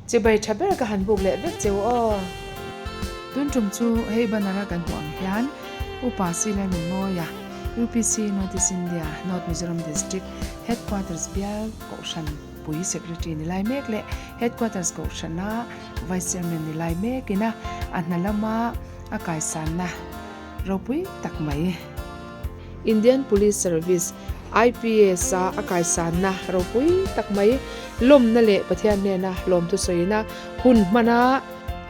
Chibai tha ber ka han buk leh vek cheu aw. Tun tum chu hei banner a kan hmuh ang hian Upa Sila Nunmawia, UPC North East India, North Mizoram District Headquarters bial Kohhran pui Secretary ni lai mek leh Headquarters Kohhrana Vice Chairman ni lai mekin a a hna lama a kaisanna ropui tak mai. Indian Police Service, IPS, a a kaisanna ropui tak mai lawmna leh Pathian hnena lawmthu sawina hun hmana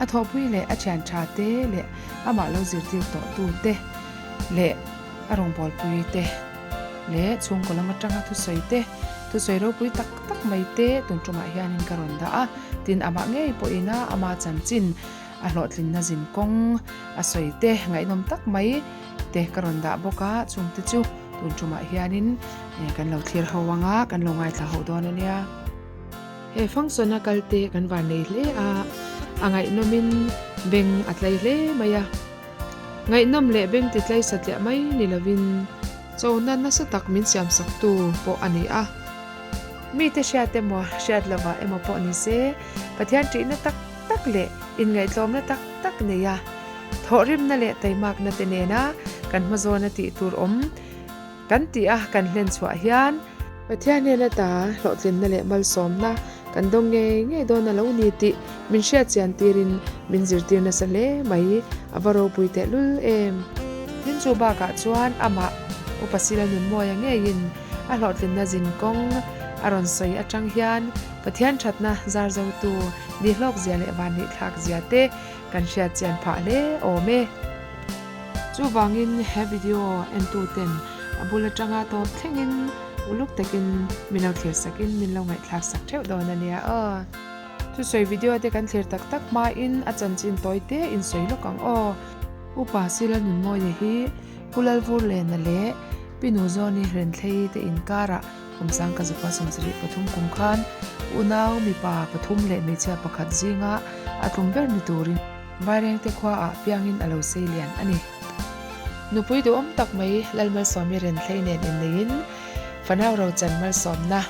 a thawhpui leh a thian tha te leh amah lo zirtir tawh tu te leh a rawngbawlpui te leh chhungkaw lam atanga thusawi te thusawi ropui tak tak mai te tun tumah hianin ka rawn dah a, tin amah ngei pawhin a ama chanchin a hlawhtlinna zin kawng a sawi te ngaihnawm tak mai te ka rawn dah bawk a, chungte chu tun tumah hianin kan lo thlir ho ang a, kan lo ngaithla ho dawn a nia. He function a kal te kan van nei hle a, a ngaihnawmin beng a tlai hle mai a. Ngaihnawm leh beng ti tlai satliah mai ni lovin chona nasa tak min siam sak tu pawh a ni a. Mite hriat emaw hriat lovah emaw pawh ni se, Pathian ṭihna tak tak leh inngaihtlawmna tak tak nei a, thawhrimna leh taimakna te nena kan hmazawna tih tur awm kan tih a kan hlen chhuah hian, Pathian hnena ta hlawhtlinna leh malsawmna kan dawng ngei ngei dawn a lo ni tih min hriat chian tirin min zirtir nasa hle mai, a va ropui tehlul em. Tin chu bakah chuan amah Upa Sila Nunmawia ngeiin a hlawhtlinna zin kawng a rawn sawi atang hian Pathian thatna zar zotu ni hlawk zia leh van nih thlak zia te kan hriat chian phah hle awm e. Chuvangin he video entu ten a bul atanga tawp thlengin uluk takin min lo thlir sakin min lo ngaihthlak sak theuh dawn a nia aw. Thusawi video te kan thlir tak tak hmain a chanchin tawi te in sawi lawk ang aw. Upa Sila Nunmawia hi Pu Lalvurlena leh Pi Nuzawni Renthlei te inkarah Kumsang ka zupa 73 kum khan unau mipa pathum leh hmeichhia pakhat zinga a tlum ber ni turin Vairengte khuaah piangin a lo sei lian a ni. Nupui duhawm tak mai Lalmalsawmi Renthlei nen inneiin fanau rochan malsawmna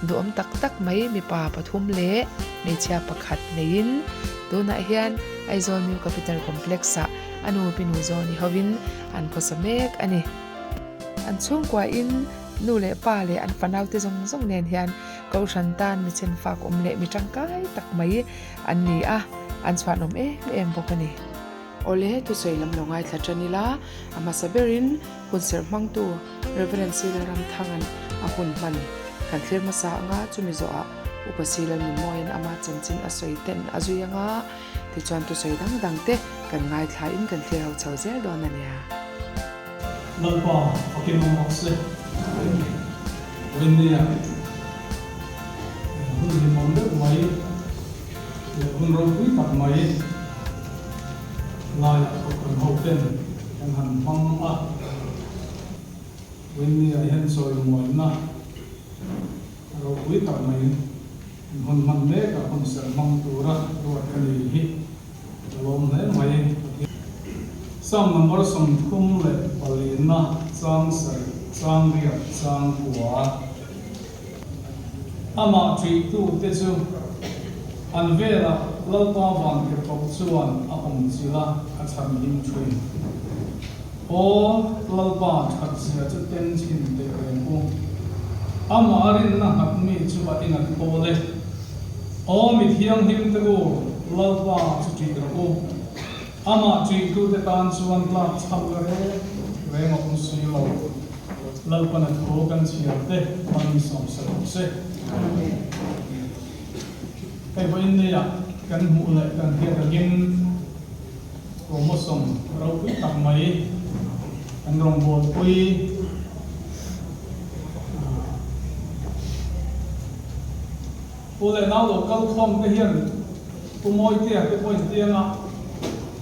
duhawm tak tak mai mipa pathum leh hmeichhia pakhat neiin tunah hian Aizawl New Capital Complex-ah a nu Pi Nuzawni hovin an khawsa mek a ni. An chhungkuain Nu leh pa leh an fanaute zawng zawng nen hian Kohhran tan mi chenfak awm leh mi tangkai tak mai an ni a, an chhuanawm em em bawk a ni. Awle, thusawi lam lo ngaithla tan ila, a hmasa berin hun serh hmangtu Rev. Sila Ramthanga'n a hun hman kan thlir hmasa anga chumi zawhah Upa Sila Nunmawiin ama chanchin a sawi ten a zui anga, tichuan thusawi dang dang te kan ngaithlain kan thlir ho chho zel dawn a nia. Lalpa fakin awm rawh se. Vawinia hun hlimawm deuh mai leh hun ropui tak mai laiah pawh kan hoten kan han hmang a. Vawinia hian chawimuaina ropui tak mai hun hman mek a, hun serh hmang tura ruat ka ni hi. Ka lawm hle mai. Psalm number 34 na chang sarih, chang riat, chang kua. Amah ṭihtu te chu an velah Lalpa vantirhkoh chuan a awm chilh a, a chhan him ṭhin. Aw Lalpa ṭhat zia chu ten chhin teh reng u. Amah a rinna nghat mi chu a ingat awl e. Aw mi thianghlim te u, Lalpa chu ṭih rawh u. Amah ṭihtute tan chuan tlak chham la reng reng a awm si lo. Lalpan a thu kan chhiar te hmangin sawm sa rawh se. Hei vawiin neiah kan hmuh leh kan hriat angin chromosome ropui tak mai kan rawngbawlpui Pu leh nau lo kal khawm te hian Pu Mawitea te pawh intiang a,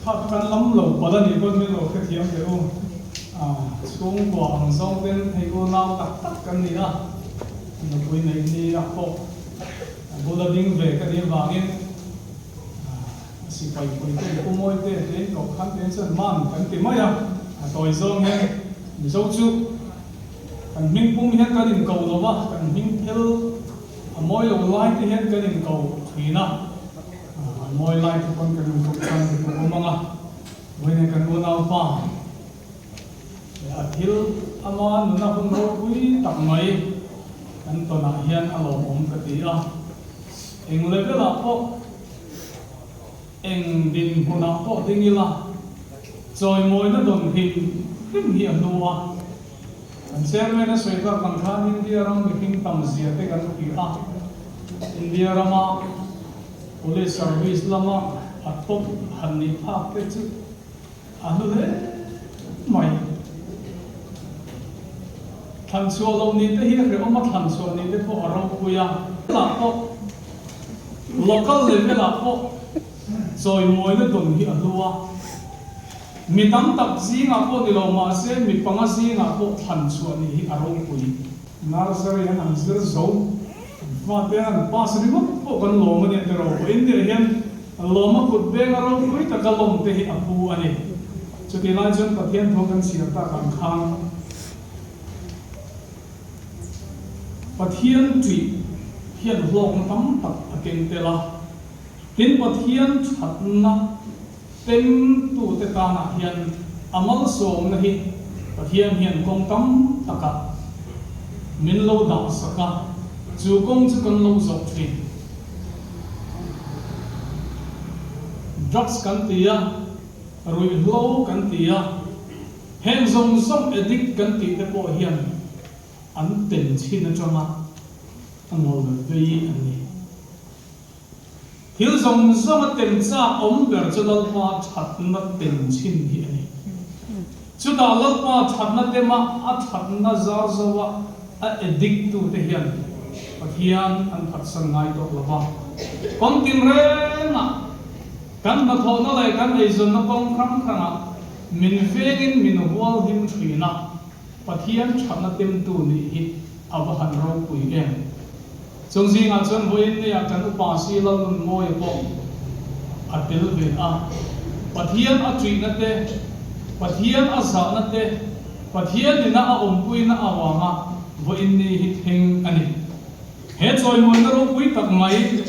kha kan lam lo palh a nih pawn min lo hrethiam teh u. Chhungkua ang zawng ten hei u nau tak tak kan ni a, nupui neih ni a pawh a bula ding ve ka nih avangin sipai pui ten Pu Mawitea te in koh khan te chuan man kan ti mai a, a tawi zawng hian Mizo chu kan hming pum hian kan inko lo va, kan hming phel A mawi lo lai te hian kan inko thin a. mawi lai te pawn kan inkawp chang te pawh awm ang a, vawiin kan unaupa a thil ama nuna hun ropui tak mai kan tawnah hian a lawmawm ka ti a, eng level ah pawh eng dinhmunah pawh ding ila chawimawina dawn hlim hlim hi a hnu a. Kan chairman a sawi tak ang khan India ram mihring tam zia te kan hria a, India rama police service lama a top han nih phak te chu a hlu hle mai. Thlanchhuah loh nih te hi a hrehawm a, thlanchhuah nih te pawh a ropui a. Lah pawh local level ah pawh chawimawina dawn hi a hlu a. Mi tam tak zingah pawh ni lo mahse mi panga zingah pawh thlan chhuah nih hi a ropui. Nursery an an zir zo fate an pass ringawt pawh kan lawm a nia tiraw pawhin nia hian lawm a kut beng a ropui taka lawm te hi a phu a ni. Chutih lai chuan Pathian thu kan chhiar tak ang khan Pathian ṭih hian hlawkna tam tak a keng tel a, tin Pathian ṭhatna Pemtute tanah hian a malsawmna hi Pathian hian kawng tam takah min lo dah sak a, chu kawng chu kan lo zawh thin. Drugs kan ti a, ruihhlo kan ti a, heng zawng zawng addict kan tih te pawh hian an tem chhin atanga a ngawl vei an ni. Thil zawng zawng a tem chak awm ber chu Lalpa thatna tem chhin hi a ni. Chutah Lalpa thatna tema a thatna zar zoa a addict tute hian Pathian an phatsan ngai tawh lo va. Kawng tinrengah kan hnathawhna leh kan eizawnna kawng hrang hrangah min vengin min hual him thin a. Pathian thatna temtu nih hi a va han ropui em. Chung zingah chuan vawiin nia kan upa si Lalnunmawia pawh a tel ve a. Pathian a ṭihna te, Pathian a zahna te, Pathian ina a awmpuina avanga vawiin ni hi thleng a ni. He chawimawina ropui tak mai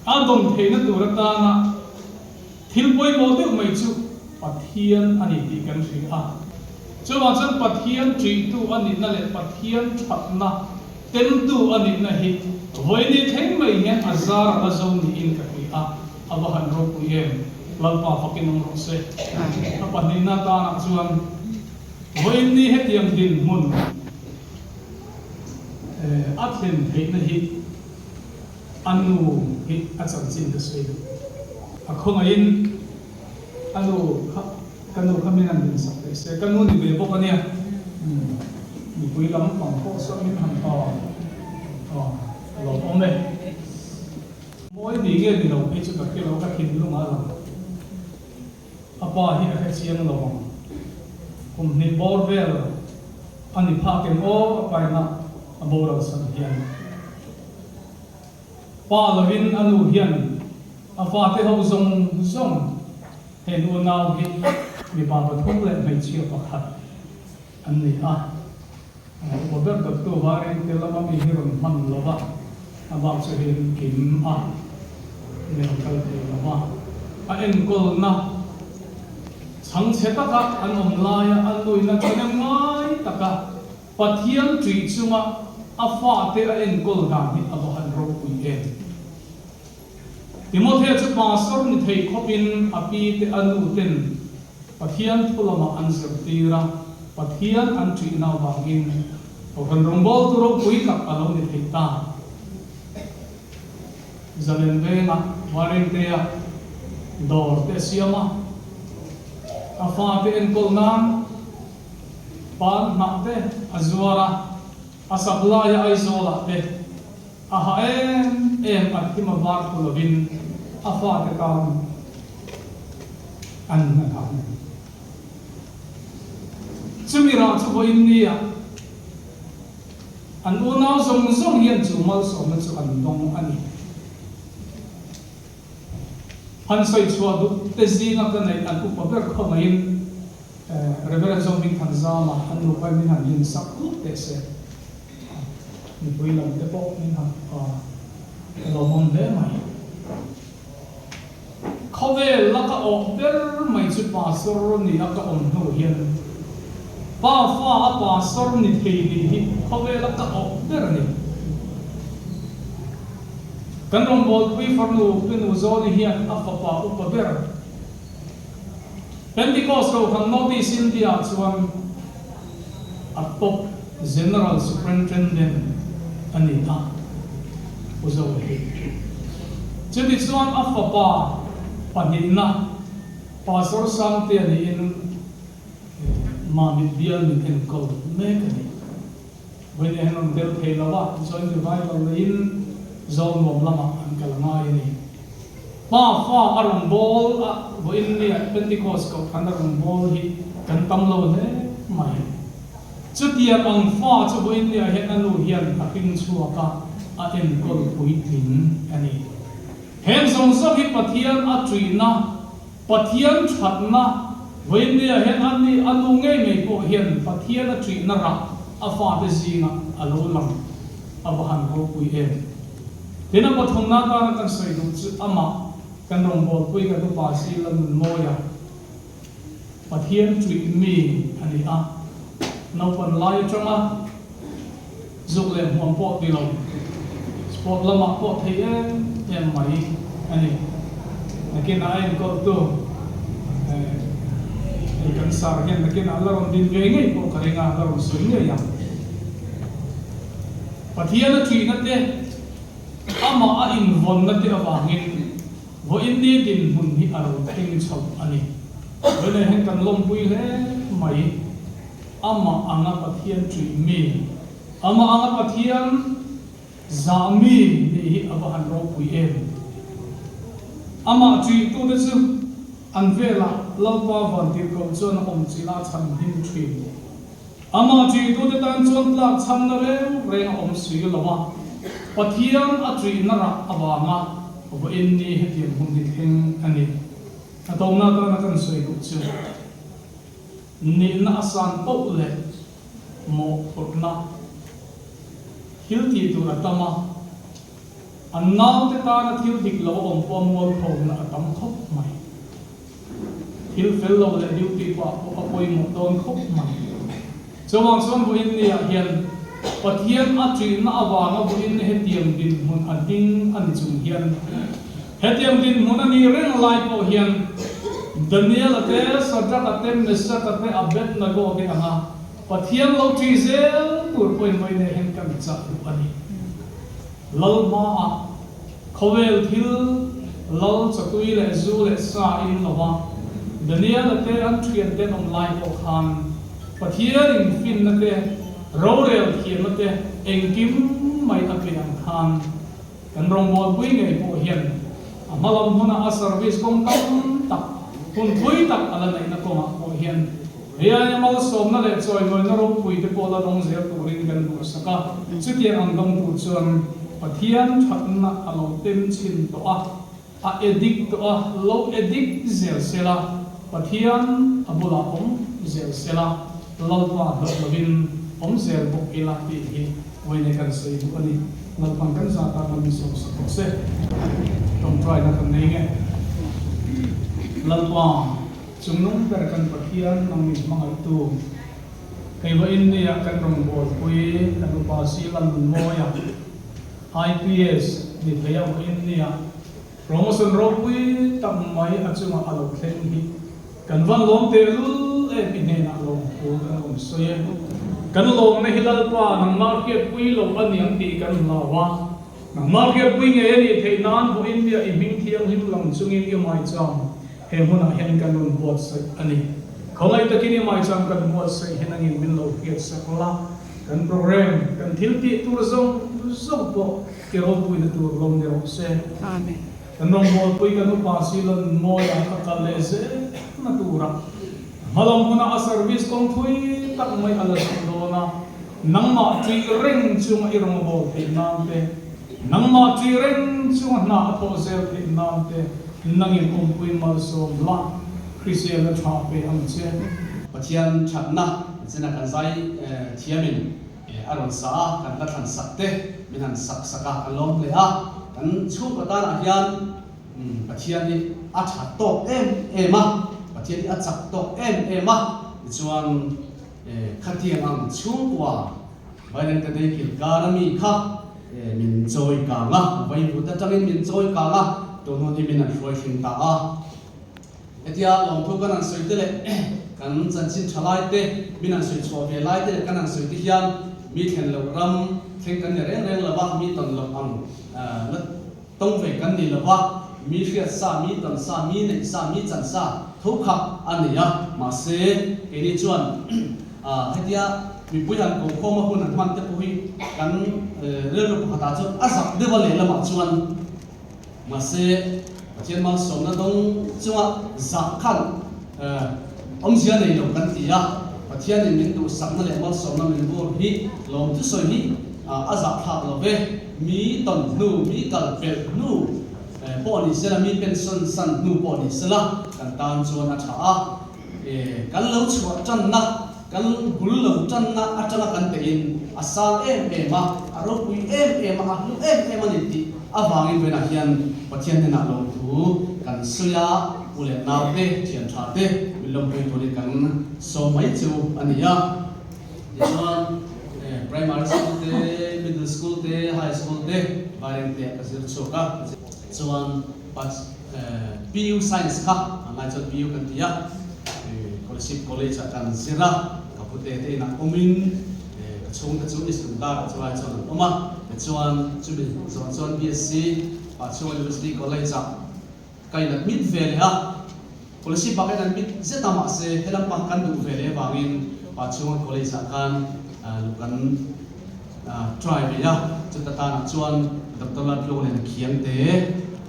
a dawn theihna tur atana Thil pawimawh deuh mai chu Pathian a ni tih kan hria a. Chuvang chuan Pathian ṭihtu a nihna leh Pathian ṭhatna temtu a nihna hi vawiini thleng mai hian a zar a la zo niin ka hria a, a va han ropui em! Lalpa fakin awm rawh se. A pahnihna tanah chuan vawiini hetiang dinhmun a thlen theihna hi, A nu hi a chanchin ka sawi duh. A khawngaihin a nu kha ka nu kha min han din sak teh se. Ka nu ni ve bawk a nia. Mipui lam pang pawh sawn min han aw aw a lo awm e. Mawi ni nge ni lo phei chu ka hre lo, ka thinlung a lang. A pa hi a hre chiang lo ang. Kum hnih bawr vel a ni phak em aw a paina a boral san hian. Pa lovin a nu hian a fate ho zawng zawng heng unau hi mipa pathum leh hmeichhia pakhat an ni a. Upa ber dawttu varin te lama mi hi rawn hman lo va, a bak chu hian kim a nen kal thei lo va. A enkawlna chhangchhe taka an awm laia a nuina thahnem ngai taka Pathian ṭih chunga a fate a enkawl dan hi a va han ropui em! Timothea chu pastor ni thei khawpin a pi te a nu ten Pathian thu lamah an zirtir a, Pathian an ṭihna avangin Kohhran rawngbawltu ropui tak a lo ni thei ta. Zalen vengah Varentea dawr te a siam a, a fate enkawl nan Pan hnah te a zuar a, a supply a Aizawlah te a ha em em a thim a var thu lovin a fate tan an hnathah mai. Chumi rah chu vawiin nia an unau zawng zawng hian chu malsawmna chu an dawng a ni. Han sawi chhuah duh te zinga ka neih an upa ber khawngaihin Reverend Zohming Thanzama an nupa in min han din sak lut teh se. Mipui lam te pawh min han a lawmawm hle mai. awh ber mai chu pastor ni a ka awm hnu hian pa fa a pastor ni thei nih hi khawvela ka awh ber a ni. Kan rawngbawlpui farnu Pinu Zawni hian a fapa upa ber Pentecost Kohhran North East India ah chuan a top General Superintendent a ni a, Pu Zoa hi. Chuti chuan a fapa pahnihna Pastor Sangtea niin Mamit bial min enkawl mek a ni. Vawiin hian rawn tel thei lo a, joint revival neiin Zawlnuam lamah an kal a ngai a ni. Pa fa a rawn bawl a, vawiin nia Pentecost kohhran a rawn bawl hi kan tam lo hle mai. Chutiang ang fa chu vawiin nia hian a nu hian a hring chhuak a, a enkawl puitling a ni. Heng zawng zawng hi Pathian a ṭuihna, Pathian ṭhatna, vawiin nia hian a ni, a nu ngei ngei pawh hian Pathian a ṭuihna rah a fate zingah a lo lang a va han ropui em. Tin, a pathumna atana kan sawi duh chu amah kan rawngbawlpui kan upa Zila Nunmawia, Pathian ṭuih mi a ni a, naupan lai aṭanga zuk leh hmuam pawh ti lo, sport lamah pawh thei em em mai a ni. Nakinah a enkawltu hei kan sar hian nakinah la rawn din ve ngei pawh ka ring a, la rawn sawi ngei ang. Pathian a ṭuihna te, amah a invawnna te avangin Vawiin ni dinhmun hi a lo thleng chho a ni. Vawiinah hian kan lawmpui hle mai. Amah anga Pathian ṭih mi, amah anga Pathian zah mi nih hi a va han ropui em! Amah ṭihtute chu an velah Lalpa vantirhkoh chuan a awm chilh a chhan him ṭhin. Amah ṭihtute tan chuan tlak chhamna reng reng a awm si lo a, Pathian a ṭihna rah avanga vawiin ni hetiang hun hi thleng a ni. A tawpna atana kan sawi duh chu nihna a san poh leh mawhphurhna thil tih tur a tam a, an naute tana thil dik lo a awm pawh a mualphona a tam khawp mai. Thil fel lo leh duty pah pawh a pawimawh dawn khawp mai. Chuvang chuan vawiin niah hian Pathian a ṭihna avanga vawiin hetiang dinhmun a ding a ni chung hian hetiang dinhmun a nih reng lai pawh hian Daniel-a te, Shadrach-a te, Meshach-a te, Abednego te anga Pathian lo ṭih zel tur pawhin vawiin ah hian kan chah duh a ni. Lal hmaah Khawvel thil lal chawtui leh zu leh sa in lo va, Daniel-a te an thian te an awm lai pawh khan Pathianin finna te, rorel thiamna te engkim mai a pe ang khan kan rawngbawlpui ngei pawh hian a hmalam hmuna a service kawng tam tak, hun thui tak a la neihna kawngah pawh hian hei aia malsawmna leh chawimawina ropui te pawh la dawng zel turin kan duhsak a, chutiang ang dawng tur chuan Pathian thatna a lo tem chhin tawh a, a addict tawh a, lo addict zel sela, Pathian a bulah awm zel sela, Lalpa hlauh lovin awm zel bawk ila tih hi vawiin kan sawi duh a ni. Lalpan kan zah tan a min sawmsak rawh se. Tawngtaina kan nei nge? Lalpa. Chungnung ber kan Pathian nang min hmangaihtu, hei vawiin nia kan rawngbawlpui kan upa Sila Nunmawia, IPS, ni theia vawiin nia promotion ropui tak mai a chungah a lo thleng hi kan van lawm tehlul em i hnenah lawmthu kan rawn sawi e. Kan lawmna hi Lalpa nangmah hriatpui lo a niang tih kan hlau a, nangmah hriatpui ngei a nih theih nan vawiin nia i hming thianghlim lang chungin i maicham He hmunah hian kan rawn buatsaih a ni. Khawngaih takin i maicham kan buatsaih hi nangin min lo hriatsak la, kan program, kan thil tih tur zawng zawng pawh i ropuina tur lo ni rawh se. Amen. Kan rawngbawlpui kan upa Silon Mawia a kal leh zel na tura hmalam hmuna a service kawng thui tak mai a la zawh dawn a, nangmah ṭih reng chunga i rawngbâwl theih nan te, Nangmah ṭih reng chunga hna a thawh zel theih nan te nangin awmpui malsawm la, hrisel a ṭha pe ang che. Pathian ṭhatna zina kan zai thiamin a rawn sa a, kan hla thlan sak te min han sak sak a, kan lawm hle a. Kan chhungkaw tanah hian Pathian hi a tha tawk em em a, Pathian hi a chak tawk em em a, tichuan khatiang ang chhungkua Vairengte Deikil kar ami kha min chawi kang a, vaivut atangin min chawi kang a, tun hun hi min an hruai hrim ta a. Hetia lawmthu kan han sawi te leh kan chanchin tha lai te, min han sawi chhuah ve lai te leh kan han sawi te hian mi thlen loh ram thleng kan ni reng reng lo va, mi tawn loh ang la tawng ve kan ni lo va, mi hriat sa, mi tawn sa, mi neih sa, mi chan sa tho kha a ni a. Mahse, keini chuan hetia mipui han kokhawma hun han hman te pawh hi kan rilru pakhatah chuan a zak deuh a lehlamah chuan, Mahse, Pathian malsawmna dawng chunga zah khan awmzia nei lo kan ti a, Pathianin min duhsakna leh malsawmna min bur hi lawm thusawi hi a zahthlak lo ve. Mi tawn hnu, mi kal pelh hnu pawh ni sela, mi pension san hnu pawh ni sela kan tan chuan a tha a. Kan lo chhuah tanna, kan bul lo tanna atanga kan pehin a sang em em a, a ropui em em a, a hlu em em a ni tih avangin vawiinah hian Pathian hnenah lawmthu kan sawi a, u leh nau te, thian tha te min lawmpui turin kan sawm mai chu a ni a. Tichuan, Primary School te, Middle School te, High School te Vairengte ah ka zir chhuak a. Chuan PU Science kha a ngai chuan PU kan ti a, Scholarship College ah kan zir a, ka pute te inah awmin ka chhungte chu East Lungdar ah chulai chuan an awm a, tichuan chumi zawh chuan BSc Pachhunga University College ah ka in admit ve leh a, Scholarship ah ka in admit zet a mahse helam pang kan duh ve leh avangin Pachhunga College ah khan luh kan Try ve a, chuta tanah chuan Doctor Laltluang nen khiang te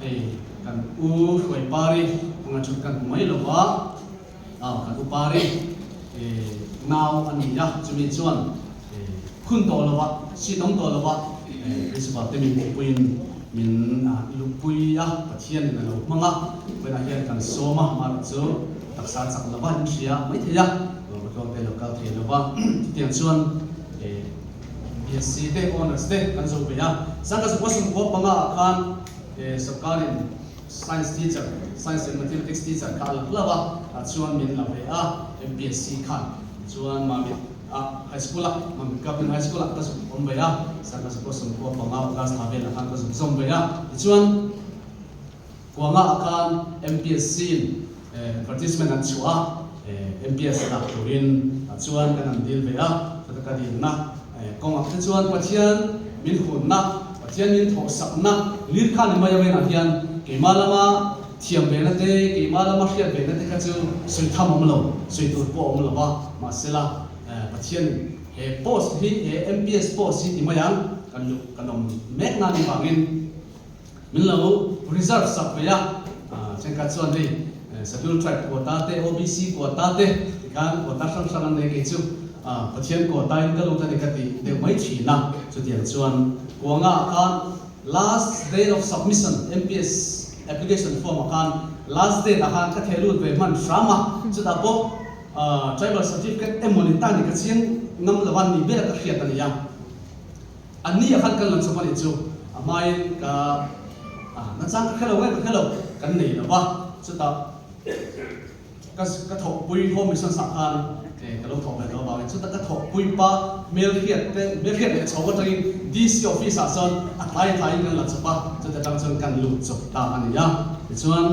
hei kan u Hruai Pari anga thut kan hmu mai lo va, kan u Pari nau a ni a, chumi chuan khun tawh lo va, seat awm tawh lo va, Principal te min hmuhpuiin min luhpui a, Pathianin a lo hmang a, vawiinah hian kan sawm a, amaherawh chu taksa chak lo va in hria maithei a, Laltluang te lo kal thei lo va, chutiang chuan. BSc te Honours te kan zo ve a, Sangha Zakua Sumkua panga ah khan sorkarin Science teacher, Science and Mathematics teacher kha a la hlauh a, tah chuan min la ve a MPSC khan. Tichuan Mamit ah High School ah, Mamit Government High School ah ka zuk awm ve a, Sangha Zakua Sumkua panga August thla velah khan ka zuk zawm ve a, tichuan Kuanga ah khan MPSC in advertisement an chhuah a, MPS lak turin ah chuan kan han dil ve a, chuta ka dilna kawngah te chuan Pathian min hunna, Pathian min thawhsakna lir kha ni mai a venah hian keimah lama thiam vena te, keimah lama hriat vena te kha chu sawi tham awm lo, sawi tur pawh awm lo va, mahsela Pathian he post hi, he MPS post hi ti mai ang kan luh kan awm mek na ni vangin, Min lo reserve sak ve a, thenkhat chuan hei Schedule Tribe quota te, OBC quota te tikhan quota hrang hrang an nei kei chu Pathian quota in ka lut a ni ka ti deuh mai thin a, chutiang chuan Kuanga ah khan last date of submission MPS application form ah khan last date ah khan ka theh lut ve hman hram a, chutah pawh tribal certificate emaw ni ta ni ka chiang ngam lo a ni ber a ka hriat a ni a. A ni a khan kan lo chawp a nih chu a hmain ka nachang ka hre lo nge ka hre lo kan nei lo va, chutah ka ka thawhpui home mission sah khan ka lo thawh ve tawh avangin chutah ka thawhpui pa hmelhriat te hmelhriat leh chho atangin DC office ah chuan a tlai tlaiin kan la chawp a, chuta tang chuan kan lut chawp ta a ni a, tichuan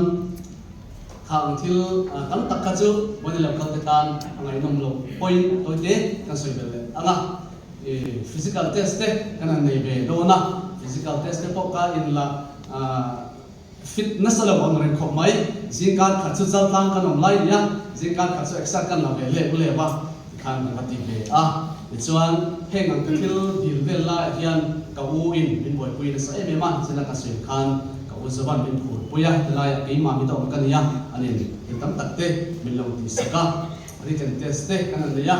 khang thil tam tak kha chu Mawni lo kal te tan a ngaihnawm loh pawhin tawite kan sawi belh leh ang a. Physical test te kan han nei ve dawn a, physical test te pawh ka in la fit nasa lo ang reng khawp mai. Zingkar khat chu chaltlang kan awm lai nia, zingkar khat chu exer kan la ve lep lep a, tikhan kan va ti ve a. Tichuan heng ang ka thil dil vel laiah hian ka u in min buaipui nasa em em a, zina ka sawi khan ka u Zovan min phurpui a, helaiah keimah mi dawm ka nia, anin thil tam tak te min lo tihsak a, written test te kan han nei a.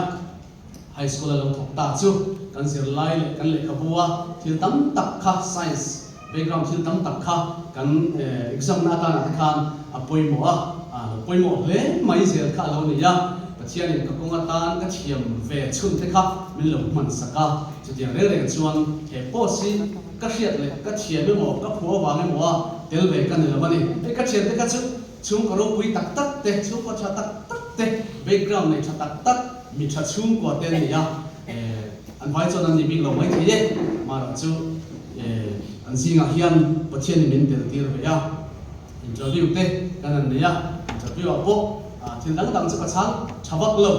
High School a lo thawk ta chu kan zirlai leh kan lehkhabu a thil tam tak kha science background thil tam tak kha kan exam na atana te khan a pawimawh a, a lo pawimawh hle mai zel kha a lo ni a, Pathianin ka kawng atan ka thiam ve chhun te kha min lo hman sak a, chutiang reng reng chuan he post hi. ka hriat leh ka thiam emaw ka phu avang emaw a tel ve ka ni lo a ni. Hei ka thiante kha chu chhungkaw ropui tak tak te, chhungkaw tha tak tak te, background nei tha tak tak, mi tha chhungkua te an ni a, an vai chuan an ni bik lo maithei e, mahra chu an zingah hian Pathianin min tel tir ve a. Interview te kan han nei a, interview ah pawh thil dang dang chu ka chhang tha vak lo.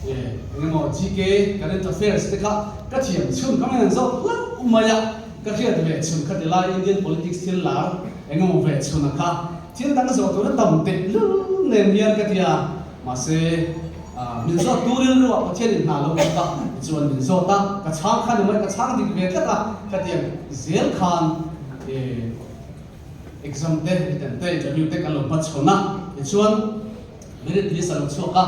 Eng emaw GK, current affairs te kha ka thiam chhun ka ngaihna zawk hlauh mai a, ka hriat ve chhun kha ti lai Indian politics thil lar eng emaw ve chhun ang kha thil dang zawh tur a tam teh lul nen hian ka ti a, mahse min zawt tu rilru ah Pathian in hna lo kawt a tichuan min zawt a, ka chhang kha ni mai ka chhang dik ve tlat a, ka tiang zel khan Exam te, written te, interview te kan lo hmachhawn a, tichuan merit list a lo chhuak a,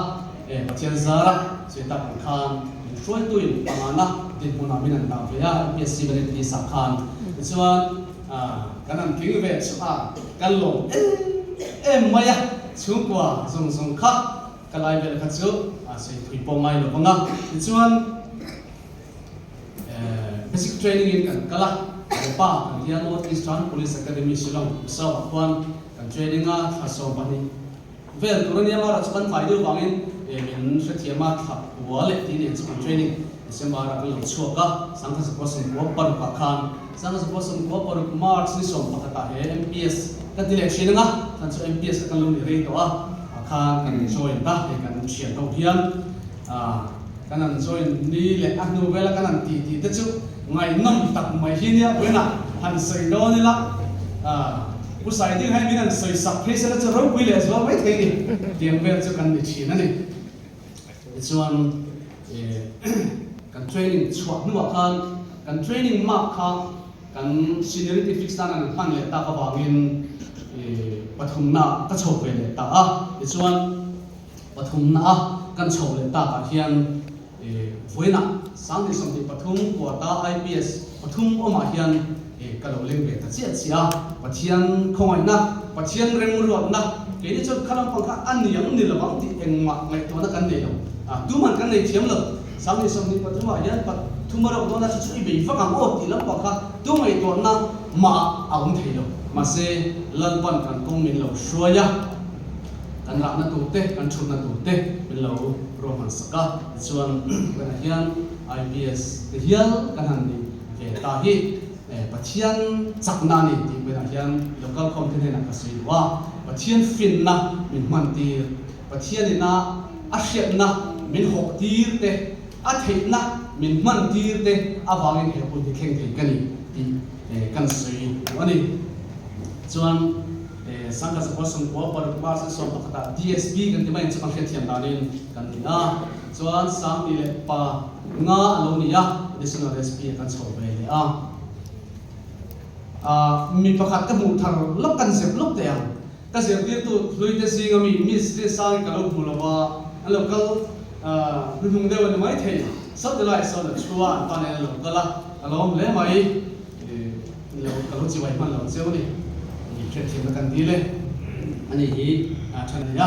e Pathian zara sawi tak ang khan min hruaituin pangana dinhmunah min an dah ve a, MPSC merit list ah khan. Tichuan kan han tling ve chu a, kan lawm em em mai a, chhungkua zawng zawng kha ka lai vel kha chu a sawi thui pawh ngai lo vang a, tichuan Basic training in kan kal a, Hepa kan hian North Eastern Police Academy Shillong Mizo ah khuan kan training a, thla 12 vel tur a nia mara chu kan tlai deuh vangin min hrethiam a, thla kua leh tih nen chu kan training December ah kan lo chhuak a, 1996 ah khan 1996 March ni 11 ah he MPS kan ti leh thin ang a, chhan chu MPS kha kan lo ni rei tawh a, ah khan kan join ta hei kan thian ho hian. Kan han join ni leh a hnu vela kan han tih tih te chu ngaihnawm tak mai hi nia vawiinah han sawi dawn ila Pu Saiding hai min han sawi sak phei sela chu ropui leh zual mai thei ni tiang vel chu kan ni thin a ni. Tichuan kan training chhuah hnuah khan kan training mark kha kan seniority fix nan an hman leh tak avangin pathumna ka chho ve leh ta a. Tichuan Pathumna a kan chhoh leh takah hian vawiinah 2023 Quarter IPS pathum awmah hian ka lo leng ve ta chiah chiah a, Pathian khawngaihna, Pathian remruatna, keini chuan kha lampang kha a niang ni lovang tih engmah ngaihtuahna kan nei lo, tuman kan nei thiam lo. 2023 ah hian pathum a reuh dawn a, chu chu i bei vak ang aw tih lampang kha tu ngaihtuahna mah a awm thei lo. Mahse, Lalpan kan kawng min lo hruai a. Kan rahna tur te, kan thutna tur te min lo ruahman sak a, tichuan tunah hian IPS te hial kan han ni ve ta hi Pathian chakna a ni tih buaiah hian local khawm te hnenah ka sawi duh a, Pathian finna min hman tir, Pathianina a hriatna min hawk tir te, a theihna min hman tir te avangin he hun hi thleng thei ka ni tih kan sawi duh a ni. Chuan. 1996 March 11 ah DSP kan ti mai ang chu kan hriatthiam danin kan ni a, chuan 2005 a lo ni a, Additional SP ah kan chho ve leh a. Mi pakhat ka hmuh thar lawk kan zep lawk teh ang, ka zirtirtu hlui te zinga mi Miss Rinsangi ka lo hmu lo va, an lo kal hnuhnung deuh a ni maithei, sawti lai sawn a thu a, an pa nen an lo kal a, ka lawm hle mai. Lo ka lo chibai hman lo cheu a ni. I hriatthiamna kan dil e. Ani hi a tha nei a.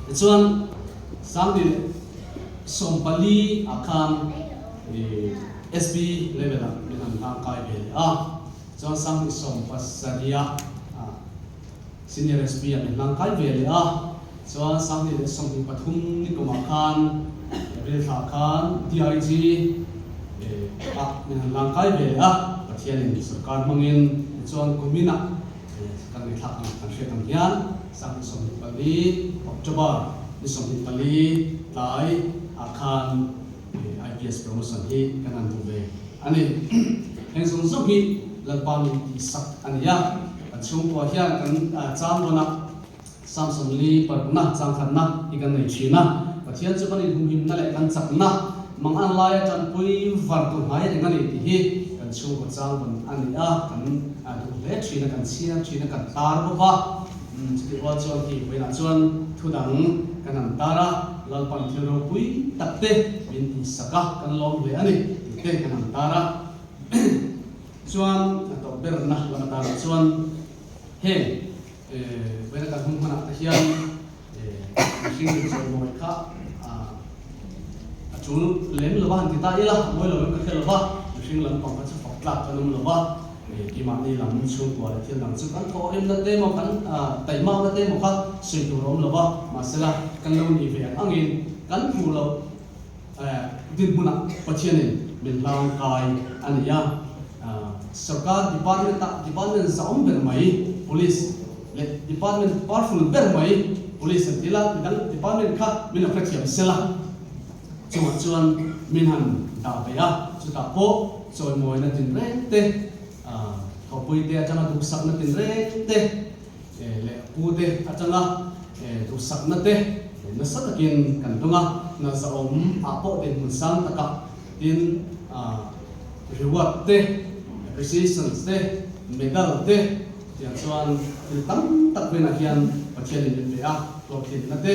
Tichuan 2014 ah khan SB level ah min han hlang kai ve leh a. Chuan 2017 ah Senior SB ah min hlang kai ve leh a. Chuan 2023 ni kumah khan April thla khan DIG ah min han lang kai ve leh a, Pathianin sorkar hmangin tichuan kuminah kan ngaihthlak ang kan hriat ang hian 2024 October ni 24 tlai ah khan IPS promotion hi kan han hmu ve a ni. Heng zawng zawng hi Lalpa min tihsak a ni a, kan chhungkua hian kan chang dawn a. Samson li parukna changkhatna hi kan nei thin a, Pathian chu kan inhumhimna leh kan chakna mangan laia tanpui var tu hnai reng a ni tih hi kan chhungkaw changban a ni a, kan duh hle thin a, kan chhiar thin a, kan tar bawk a. Chutih rual chuan khi vawiinah chuan thu dang kan han tar a, Lalpan thil ropui tak te min tihsak a, kan lawm hle a ni tih te kan han tar a. Chuan a tawp berna lam atarah chuan heng. Vawiina kan hun hmanah te hian mihring in chawimawi kha a tul lem lo va han ti ta ila, a mawi lo em ka hre lo va, mihring lampang kha chu fak tlak kan awm lo va, keimahni lam chhungkua leh thil dang chu kan thawh rimna te emaw kan taihmakna te emaw kha sawi tur a awm lo va, mahsela kan lo nih ve ang angin kan hmuh loh dinhmunah Pathianin min hlangkai a ni a. Sorkar department-ah department zahawm ber mai Police leh department powerful ber mai Police an ti la, midang department kha min lo hrethiam sela. Chungah chuan min han dah ve a, chutah pawh chawimawina tinreng te, thawhpui te atanga duhsakna tinreng te leh pu te atanga duhsakna te nasa takin kan dawng a, hna zahawm ah pawh dinhmun sang takah tin reward te, appreciations te, medal te tiang chuan thil tam tak venah hian Pathianin min pe a, hlawhtlinna te,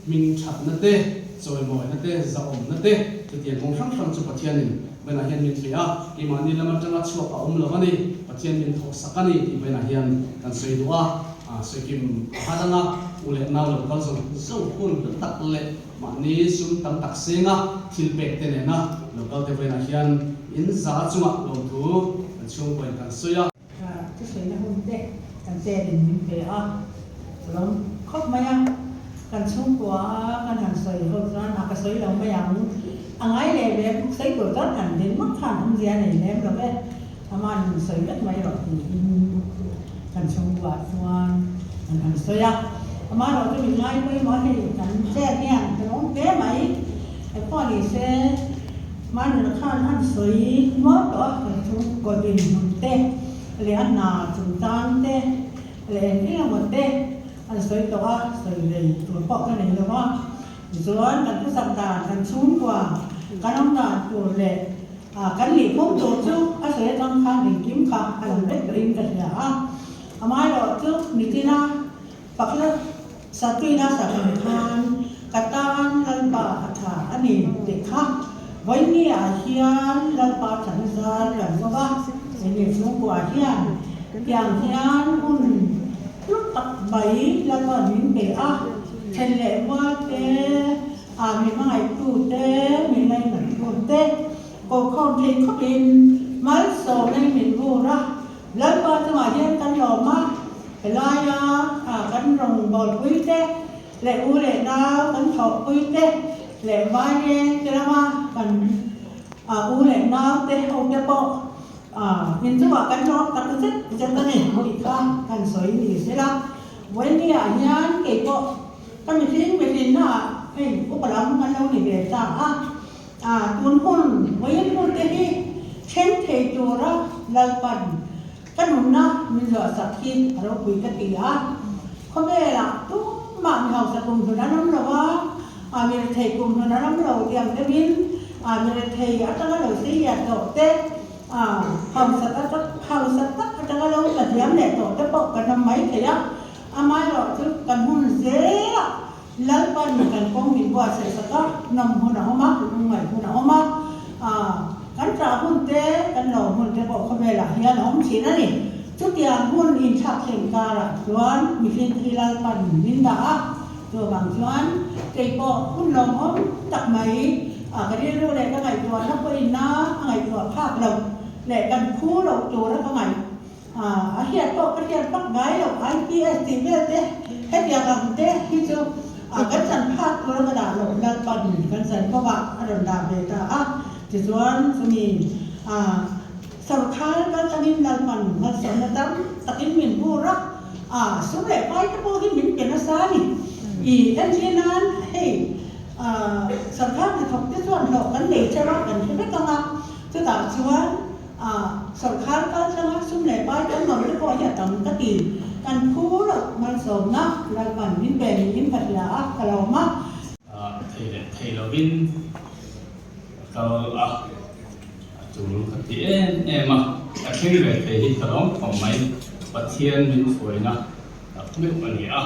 Hming thatna te, chawimawina te, zahawmna te, chutiang kawng hrang hrang chu Pathianin banah hian min pe a, keimahni lam atanga chhuak a awm lo a ni, Pathian min thawk sak a ni tih banah hian kan sawi duh a, sawikim a har anga u leh nau lo kal zawng zawng hun hlu tak leh mahni sum tam tak senga thil pek te nena lo kal te banah hian in za chungah lawmthu kan chhungkawiin kan sawi a. Thusawiina hun te kan chelin min pe a, ka lo khawp mai a, kan chhungkua kan han sawi ho chuan a ka sawi lo mai ang, a ngai leh lem sawi tur chuan han din ngawt khan awmzia nei lem lo e, aman min sawi vek mai rawh tiin kan chhungkua chuan an han sawi a, amaherawh chu min ngai pawimawh a hei kan chet hian ka lo awm hle mai, engpawh ni se. Hmanrel khan an sawi nual tawh a, kan chhungkaw dinhmun te leh a hna chungchang te leh eng eng emaw te an sawi tawh a, sawi lei tur pawh ka nei lo va. Tichuan kan thusak dan, kan chhungkua kan awm dan tur leh kan nihphung tur chu a sawi atang khan engkim kha a lang vek tawhin ka hria a. Amaherawhchu nitina Pakhat Satuina sakang khan ka tan Lalpa a tha a ni tih kha vawinia hian Lalpa than zar lo ngawt a, enge chhungkua hian tiang hian hun hlu tak mai Lalpa min pe a, then leh mual te, a mi hmangaihtu te, mi ngainattu te kohkhawm thei khawpin malsawmin min vur a, Lalpa chungah hian kan lawm a, helaia kan rawngbawlpui te leh u leh nau kan thawhpui te leh vaireng te lama kan u leh nau te ho te pawh inchungah kan lawm tak zet zet a ni tih kha kan sawi ni sela. Vawinia hian kei pawh ka mihring mihrinnaah hei upa lam kan lo ni ve ta a. Tun hun vawiin hun te hi thleng thei tura Lalpan ka nunna min zuahsak hi a ropui ka ti a. Khawvelah tumah mi hausa kum hlun an awm lo a, mi rethei kum hlun an awm lo tiang deuhin mi rethei atanga lo sei lian tawh te, hausa hausa tak atanga lo tla hniam leh tawh te pawh kan awm mai thei a. Amaherawhchu kan hun zelah Lalpan kan kawng min buatsaih sak a, nawm hun a awm a, lungngaih hun a awm a, kan ṭah hun te, kan lawm hun te pawh khawvelah hian a awm ṭhin a ni. Chutiang hun inthlak thleng karah chuan mihring hi Lalpan min dah a, chuvang chuan kei pawh hun lawmawm tak mai ka rilru leh ka ngaihtuahna pawhin a ngaihtuah phak lo leh kan phu loh tura ka ngaih A hriat pawh ka hriat vak ngai lo, IPS tih vel te hetiang ang te hi chu kan chan phak tur a ka dah loh Lalpan kan chan kawngah a rawn dah ve ta a, tichuan chumi sorkar kaltlangin Lalpan malsawmna tam takin min bur a, sum leh pai te pawh hi min pe nasa a ni. I entir nan hei sorkar hnathawk te chuan hlawh kan nei theuh a, kan hre vek ang a, chutah chuan A, sawrkhar kal thlanga sum leh pai kan nawr te pawh hi a tam ka ti. Kan phu loh malsawmna Lalpan min pe niin ka hria a, ka lawm a. Thei leh thei lovin ka kal a, a tul ka ti em em a, ka thleng ve thei hi ka lawm khawp mai, Pathian min hruaina tak meuh a ni a,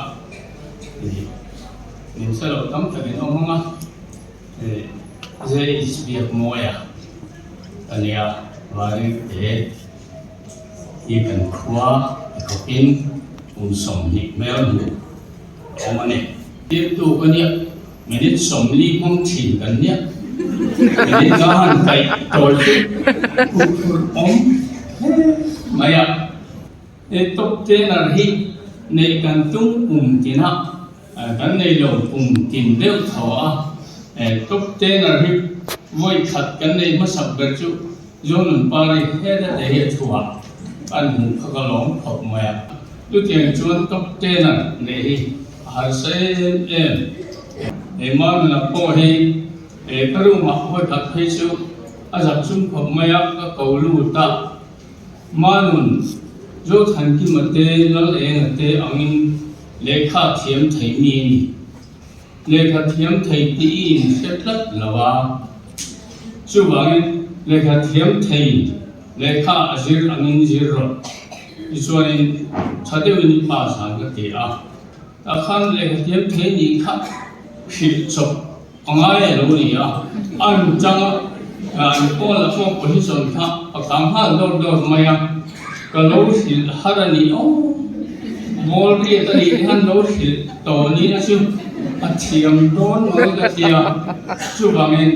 min hre lo tam takin awm ang a. Zai biak mawi a ka nia Varin te hi kan khua ti khawpin kum 20 hmel hmuh a awm a ni. Tirtu ka nia minute 40 hmang thin kan nia minute nga han kaih tawi chu huphurh awm. hle mai a. He top tenner hi neih kan tum kum tin a, kan nei lo kum tin deuh tho a. Top tenner hi vawi khat kan nei hmasak ber chu Zonun Pari heta te hi a chhuah kan hmuh kha ka lawm khawp mai a. Chutiang chuan top tenner neih hi a harsa em em. He Manuna pawh hi ka room ah vawi khat phei chu a zak chung khawp mai a, ka ko lut a. Manun, Zothankima te, Lalenga te angin lehkha thiam thei mi a ni. Lehkha thiam thei tih i inhre tlat lo a. Chuvangin lehkha thiam thei lehkha a zir angin zir rawh. Tichuanin tha deuhin i pa zan ka ti a. Tah khan lehkha thiam thei nih kha hrilh chawp A ngai a lo ni a, an chang a, an pawl a pawh position kha a kang nghal dawt dawt mai a, ka lo hrilh har a ni aw, ball riat a nih hian lo hrilh tawh ni a chu a thiam dawn mai ka tia, chuvangin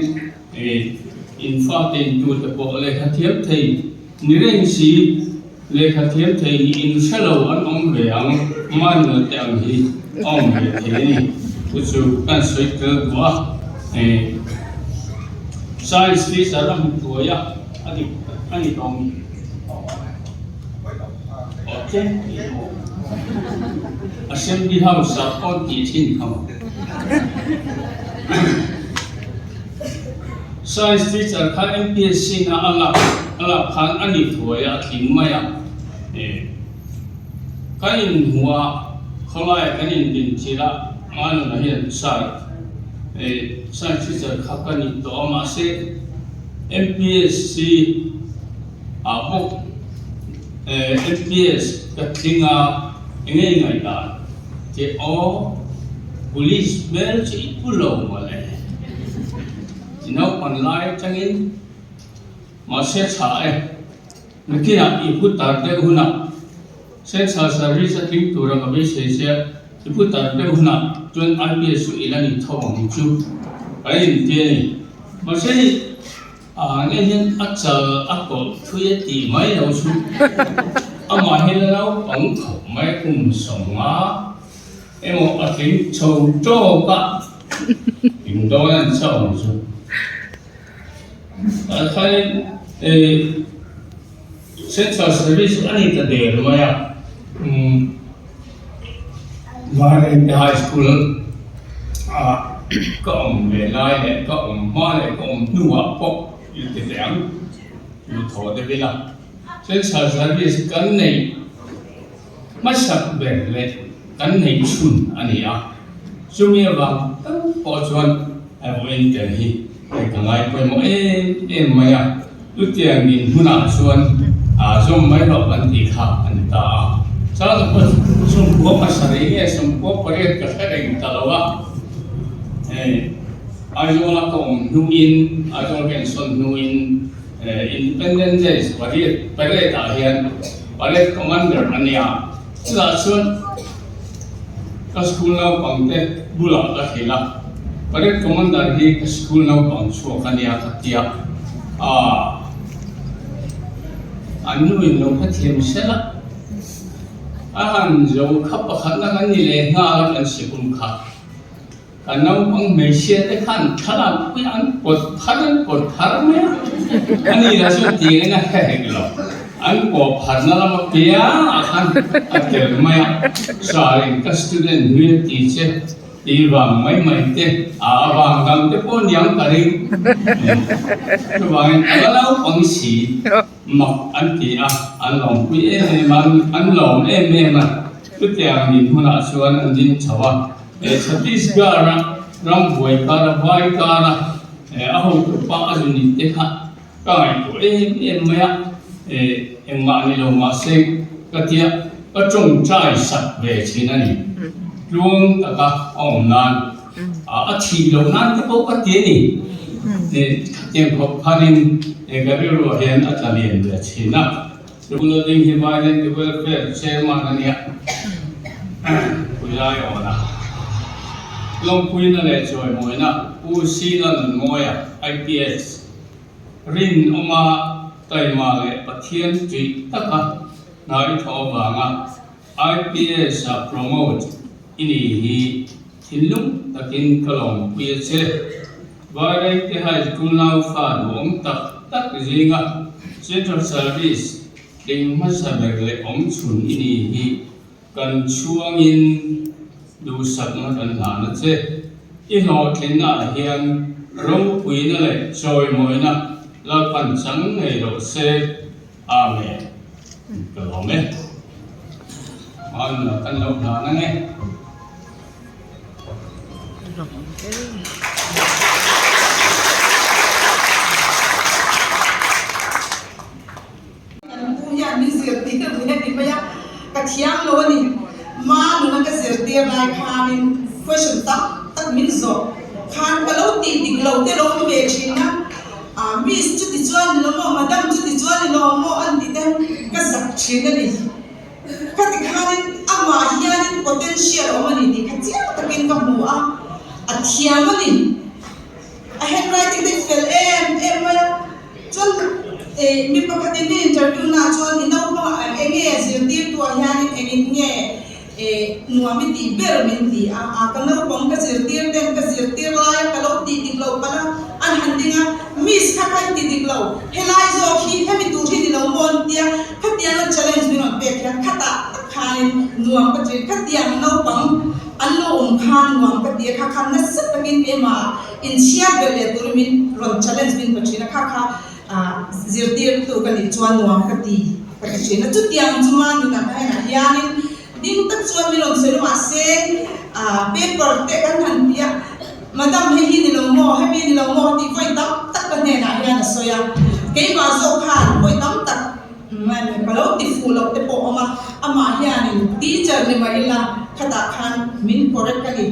in fate in tute pawh lehkha thiam thei ni reng si, lehkha thiam thei ni in hre lo an awm ve ang, Manuel te ang hi a awm ve thei a ni. Chu chu kan sawi tel duh a, Science teacher a hmu thuai a, a dik a ni tawh mi? Aw tlem tih maw? Assembly House ah pawn tih thin kha maw? Science teacher kha MPSC na a lak a lak khan a ni thuai a, a tling mai a. Kan inhmuh a, khawlaia kan indinchilh a, Manuna hian Sir, science teacher kha ka ni tawh a, mahse MPSC ah bawk MPS ka tling a, eng nge i ngaihdan? Tih aw, police hmel chu i pu lo mawle. I naupan lai atangin mahse tha e, nakinah i pu tar deuh hunah Central Service a tling tura ka beisei che a, i pu tar deuh hunah chuan IPS chu i la ni tho ang chu kan inti a ni. Mahse hei Ah nge hian a chal a kawlh thui a tih mai lo chu amah hi la naupang khawp mai kum 50 emaw a tling chho tawk a tling dawn a ni chauh ang chu. Tah khanin eh Central Service a ni ta der mai a umm Vairengte High School ah ka awm ve lai leh ka awm hma leh ka awm hnuah pawh i ti teh ang chu thaw deuh ila Central Service kan neih hmasak ber leh kan neih chhun a ni a chumi avang tak pawh chuan vawiin tel hi hei ka ngai pawimawh em em mai a. Chutiang in hmunah chuan zawm mai loh kan tih kha a ni ta a. Chuan 97 nge 98 ka hre reng ta lo a, hei Aizawla ka awm hnuin, Aizawl ka insawn hnuin Independence Day pariat parade ah hian parade commander a nia. Chutah chuan ka school naupang te bulah ka hrilh a, parade commander hi ka school naupang chhuak a nia ka ti a, aah an nu in lo hrethiam sel a, a han zo kha pakhatna kan ni leh nghal a kan sikul kha. Ka naupang hmeichhia te khan thlalak pui an pawt phar an pawt phar mai a, ani lah chuan ti engin a hre hek lo, an pawh pharna lama piangah khan a tel mai a, Sir in ka student hlui a ti che ti vang mai mai te a avang dang te pawh niang ka ring, chuvangin a la naupang si mak an ti a, an lawmpui em em a, an lawm em em a, chutiang nin hmunah chuan an ding chho a. Chhattisgarh a ram buai kar a vai kar a a hotu pa a zun in te kha ka ngaihtuah em em mai a, engmah ni lo mahse ka tia ka tawngtai sak ve thin a ni. Tluang taka a awm nan a thih loh nan te pawh ka ti a ni. Khatiang khawp khanin ka rilruah hian a tla lian ve thin a. School ding hi Vairengte Welfare Chairman a nia, Puilai Awna. Lawmpuina leh Chawimawina Pu Sila Nunmawia, IPS, rinawma. Taima leh Pathian ṭih taka hnai thawh avanga IPS a promote i ni hi thinlung takin ka lawmpui a che. Vairengte High School naufa duhawm tak tak zinga Central Service tling hmasa ber leh awmchhun i ni hi Kan chhuangin duhsakna kan hlan a che. I hlawhtlinna ah hian ropuina leh chawimawina Lalpan chang ngei rawh se. Amen. Ka lawm e. Hmanna kan lo hlan ang e. Kan pu hian min zirtir duh em ti mai a, ka thiam lo a ni. Ma nuna ka zirtir lai khanin question tak tak min zawh khan ka lo tih dik lo te lo ni ve thin a, ah miss chuti chuan ni lo maw, madam chuti chuan ni lo maw an ti te ka zak thin a ni. Ka ti khanin amah hianin potential a awm a ni tih kha chiang takin ka hmu a, a thiam a ni. A handwriting te fel em em mai a, chuan eh mi pakhatin min interview naah chuan i naupang ah eng nge zirtirtu ah hianin engin nge eh nuam i tih ber min ti a, ah ka naupang ka zirtir ten ka zirtir lai a ka lo tih dik lo palh a, an han ding a, miss kha kha i ti dik lo, helai zawk hi hemi tur hi ni lo maw an tia, khatiang a challenge min rawn pek hian khatah tak khanin nuam ka ti, khatiang naupang An lo awm kha nuam ka ti a, kha kha nasa takin keimah inchhiar ber leh turin min rawn challenge min pe thin a, kha kha zirtirtu ka nih chuan nuam ka ti ka ti thin a. Chutiang chu Manuna hnenah hianin ding tak chuan min rawn sawi lo mahse paper te kan han ti a, Madam hei hi ni lo maw, hemi ni lo maw tih vawi tam tak ka hnenah hian a sawi a, keimah zawk khan vawi tam tak Ka lo ti fuh loh te pawh awm a, amah hianin teacher ni mah ila khatah khan min correct a ni.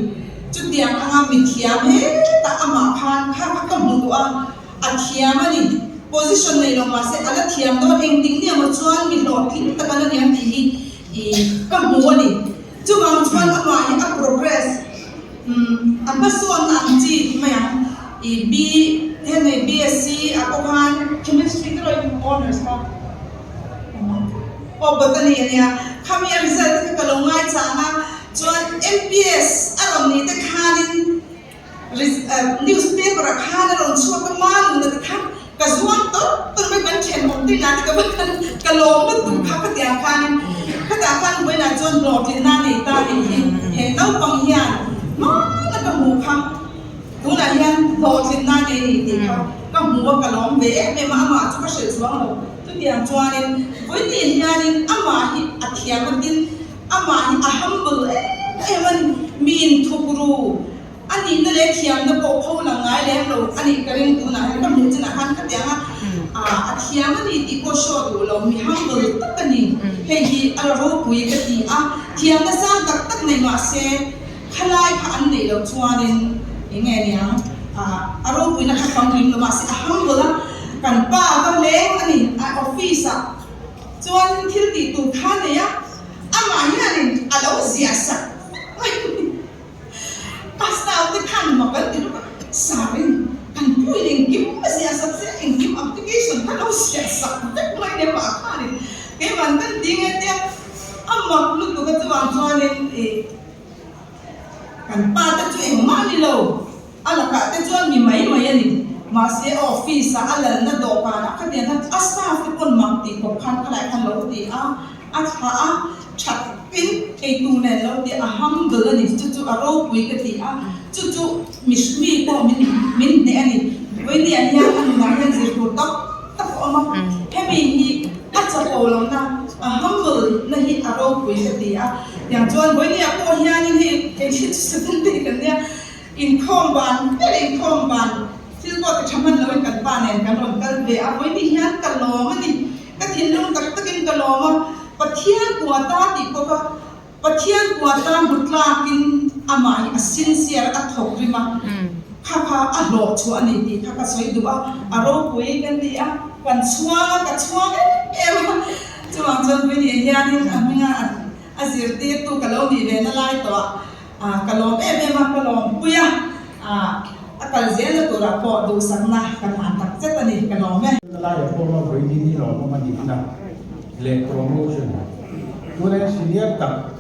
Chutiang anga mithiam hetah amah khan kha kha ka hmu duh a, a thiam a ni. Position nei lo mahse a la thiam dawn engtik ni emaw chuan mi hlawhtling tak a la ni ang tih hi ka hmu a ni. Chuvang chuan amah hi a progress a hmasawnna ang chi ti mai ang. I B hemi BSc ah pawh khan Chemistry te rawh in honours kha aw botany a nia khami a result te kha ka lo ngai chang a chuan MPS a rawn nih te khanin newspaper ah khan a rawn chhuak a manuna te khan ka zuang tawrh tawrh mai kan thenawm te inah te ka va kal ka lawm lutuk kha khatiang khanin khatah khan vawiinah chuan hlawhtlinna a nei ta nih hi he naupang hian hmana ka hmuh kha. Tunah hian hlawhtlinna nei ni tih kha ka hmu a, ka lawm ve em em a, amah chu ka hrilh chuang lo. Chutiang chuanin vawiin hianin amah hi a thiam a tin, amah hi a humble em em a ni. Miin thuk ru a nihna leh thiamna pawh pho lang ngai lem lo a nih ka ring tunah hian ka hmuh chinah khan khatiang a a thiam a ni tih pawh show duh lo, mi humble tak a ni. Hei hi a ropui ka ti a, thiamna sang tak tak nei mah se, Khalai kha an neih loh chuanin eng nge niang a ropuina kha famkim lo mahse a humble a, kan pa va leng a ni a office ah chuan thil tih tur kha a nei a, amah hianin a lo ziah sak mai a ni. A staff te khan mak an ti lutuk a, Sarin kan puin engkim a ziah sak che a, engkim application kha lo ziah sak vek mai a ni amah khanin keimah an kan ti nge tia a mak lutuk a chuvang chuanin ih Kan pa te chu engmah a ni lo, a lakah te chuan mi mai mai a ni. Mahse office ah a lalna dawhkanah khatiang khan a staff te pawn mak tih khawp khan khalai khan lo ti a, a thlah a, that in eitur nen lo ti a, humble a ni, chu chu a ropui ka ti a, chu chu mi mi pawh min min hneh a ni. Vawinia hian a nunah hian zir tur tak tak a awm a, hemi hi a chapo lohna, a humble na hi a ropui ka ti a. Tiang chuan vawinia pawh hianin hei engthil chu seven day kan nia, inkhawm ban ber inkhawm ban thil pawh ti tha hman loin kan pa nen kan rawn kal ve a, vawinia hian ka lawm a ni, ka thinlung tak takin ka lawm a, Pathian kuata tih pawh kha Pathian kuata hmu tlakin amah hi a sincere a thawk rim a, kha kha a hlawh chhuah a ni tih kha ka sawi duh a, a ropui kan ti a, kan chhuang a, ka chhuang em em a, chuvang chuan vawinia hianin a hminga a zirtirtu ka lo nih ve na lai tawh ah ka lawm em em a, ka lawmpui a, a. A kal zelna turah pawh duhsakna kan hlan tak zet a ni, ka lawm e. Laia pawha vawiin hi lawmawm a nihna leh promotion tuna senior tak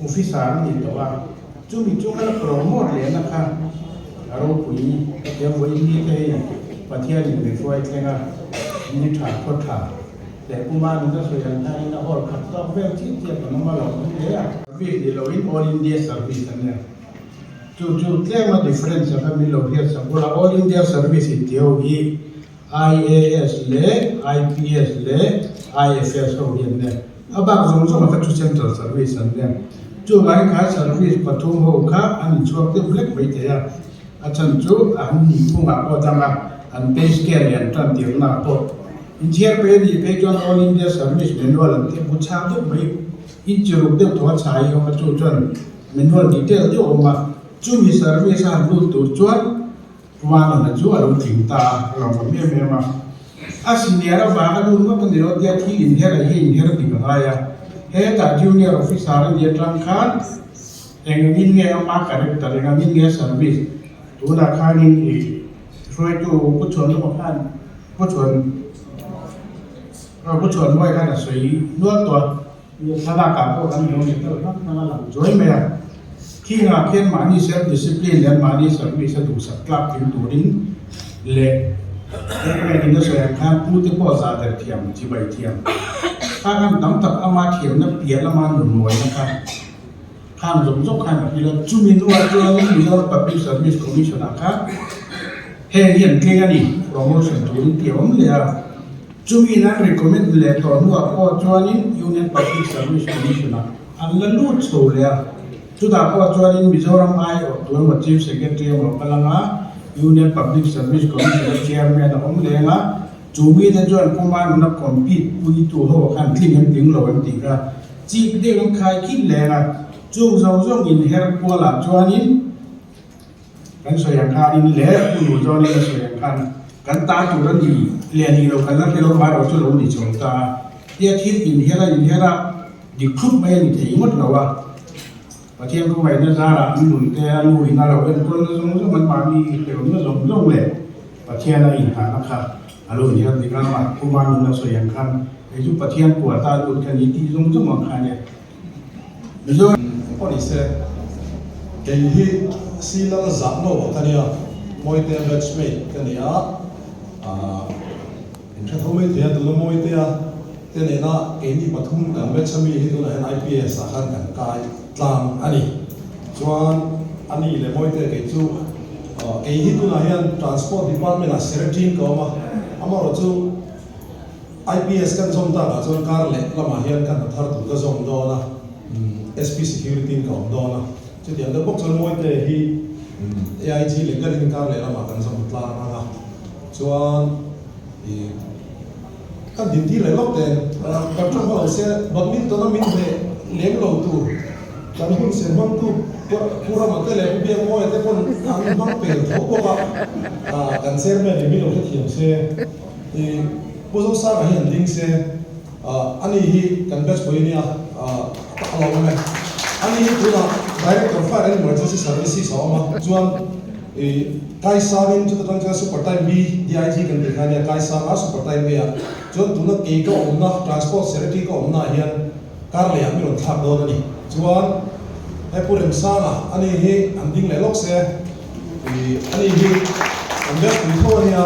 officer a ni tawh a, chumi chunga la promote lehna kha a ropui ka ti a, vawiin ni te hei Pathianin min hruai thleng a, ni tha khaw tha leh puma nuna sawi ang khanin a hall khat tawk vel chiah chiah kan awm a lawmawm hle a. Service ni loin All India Service a nia. Chu chu tlema difference a kha min lo hriat sak bawlh a, All India Service inti ho hi IAS leh IPS leh IFS ho hi an nia. A bak zawng zawng ah kha chu Central Service an nia. Chuvangin kha service pathum ho kha an inchhuak deuh hlek mai thei a, a chhan chu an nihphungah pawh dang a, an pay scale leh an tan tirna ah pawh inchhiar pei a nih phei chuan All India Service Manual an tih a bu chhak deuh mai, inchiruk deuh thaw a chhai a awm a, chu chuan Manual detail deuh a awm a, chumi service a han lut tur chuan Puanana chu a lo tling ta a, a lo awm em em a. A senior avanga lut ngawt a ni lo tia thil inher a hi inher dik a ngai a. Hetah junior officer a nih atang khan eng angin nge ama character, eng angin nge service tunah khanin ih hruaitu Pu Chhuanlawma khan Pu Chhuan Pu Chhuanmuai khan a sawi nual tawh a. Thlalak ah pawh kan lo ni deuh hlak hlak a lang chuai mai a, khing ah khian mahni self discipline leh mahni service a duhsak tlak tling turin leh Airplane in a sawi ang khan pu te pawh zah der thiam, chibai thiam kha khan tam tak ama thiamna piah lama nun mawina kha khang zawng zawng khan a hrilh a, chumi hnuah chuanin Mizoram Public Service Commission ah khan heng hi an tling a ni, promotion turin tih a awm leh a. Chumi in an recommend leh tawh hnuah pawh chuanin Union Public Service Commission-ah an la lut chho leh a. Chutah pawh chuanin Mizoram aiawh tu emaw Chief Secretary emaw kal anga Union Public Service Commission-a Chairman a awm leng a, chu mite chuan Puma nuna compete puitu ho khan tling em tling lo em tih kha chik deuh an khai khit leng a. Chung zawng zawng inher kualah chuanin Kan sawi ang khanin leh Pu Nuzawn-in a sawi ang khan kan ta tur a ni leh ni lo kan la hre lo mai erawh chu lo ni chho ta a. Tia thil inher a inher a dik thut mai a ni thei ngawt lo a. Pathian khawngaihna zarah an nun te a nu in a lo enkawl na zawng zawng an mahni hrehawmna zawng zawng leh Pathian a inhahna kha a lo inher dik a, amah Pu Manun a sawi ang khan kei chu Pathian kua ta lut ka ni tih zawng zawng ang khan e. Mizoram pawh ni se, kei hi Silal Zahno ka nia, Mawitea batch mate ka ni a, in hre tho mai thei a, tuna Mawitea te nena keini pathum kan batch ami hi tunah hian IPS ah khan kan kai tlang a ni. Chuan ani leh Mawitea kei chu kei hi tunah hian Transport Department ah Secretary in ka awm a, amaherawhchu, IPS kan zawm takah chuan kar leh lamah hian ka hna thar tur ka zawm dawn a, SP Security in ka awm dawn a, chutiang deuh bawk chuan Mawite hi AIG leh ka rin kar leh lamah kan zawm tlang ang a, chuan ih kan din tir leh lawk ten kan tawng ho lo se badminton a min hneh lem lo tur kan hun sen hmangtu Pu Rama te leh Pu Biakmawia te pawn an hmang pel tho bawk a, kan chairman in min lo hrethiam se. I Pu Zosanga hi an ding se, ani hi kan batch pawh i nia, a lo awm e. Ani hi tunah Director Fire and Emergency Services a awm a, chuan i Kaisangin chuta tang chuan Super Time B DIG kan tih kha ania, Kaisanga Super Time A ah chuan tuna kei ka awmna Transport Secretary ka awmna ah hian kar leh ah mi rawn thlak dawn a ni. Chuan he Pu Remsanga ani hi an ding leh lawk se. I ani hi kan biak pui tho ania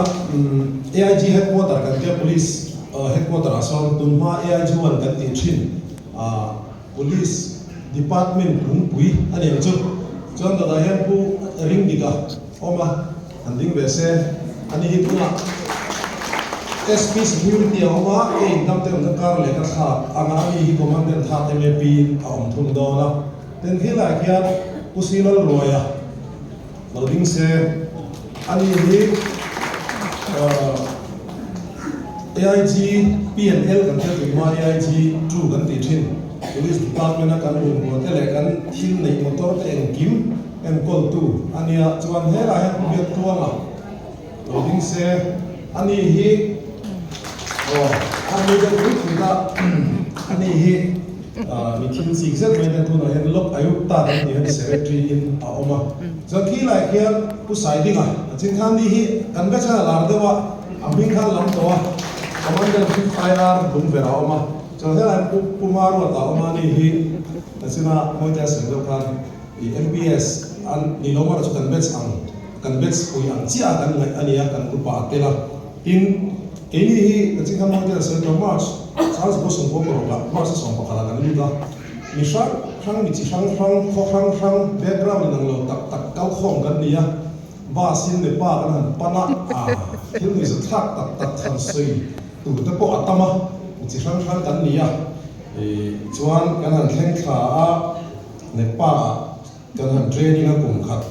AIG headquarter kan tia police headquarter ah sawn tunhma AIG one kan tih thin police department lungpui a ni ang chu chuan dawtah hian pu Ringdika awm a han ding ve se ani hi tunah SP security a awm a kei in dam te awmna kar leh ka thlak anga ani hi commandant hat MAP in a awm thung dawn a. Tin khilai khian Pu Silal Ruaia lo ding se, ani hi AIG P&L kan hriat tun hma AIG 2 kan tih thin, Police Department a kan bungrua te leh kan thil neih motor te engkim enkawltu a nia. Chuan helai hian Pu Biaktuanga lo ding se, ani hi aw a mi deuh pui pui ta, ani hi. Mi thil chik zet mai hian tunah hian Lok Ayukta kan tih hian Secretary in a awm a. Chuan khi lai khian Pu Saidinga a chin khan ni hi kan batch khan a lar deuh a, a hming khan lam tawh a, Commander Fifth IR Lungverh a awm a. Chuan helai hian Pu Pu Maruata a awm a, ni hi a china Mawite a sawi deuh khan i MPS an ni lo mara chu kan batch ang kan batch pui ang chiah a kan ngaih a nia, kan upa a tel a. Tin, keini hi ka ching khan Mawite a sawi tawh March Charles Bosson pawh paruk ah March a 11 ah kan lut a, mi hrang hrang mi chi hrang hrang khaw hrang hrang background inang lo tak tak kal khawm kan ni a, bus in Nepal kan han pan a, ah thil nuihza thlak tak tak han sawi tur te pawh a tam a, mi chi hrang hrang kan ni a, ih chuan kan han thleng thla a, Nepal ah kan han training a kum khat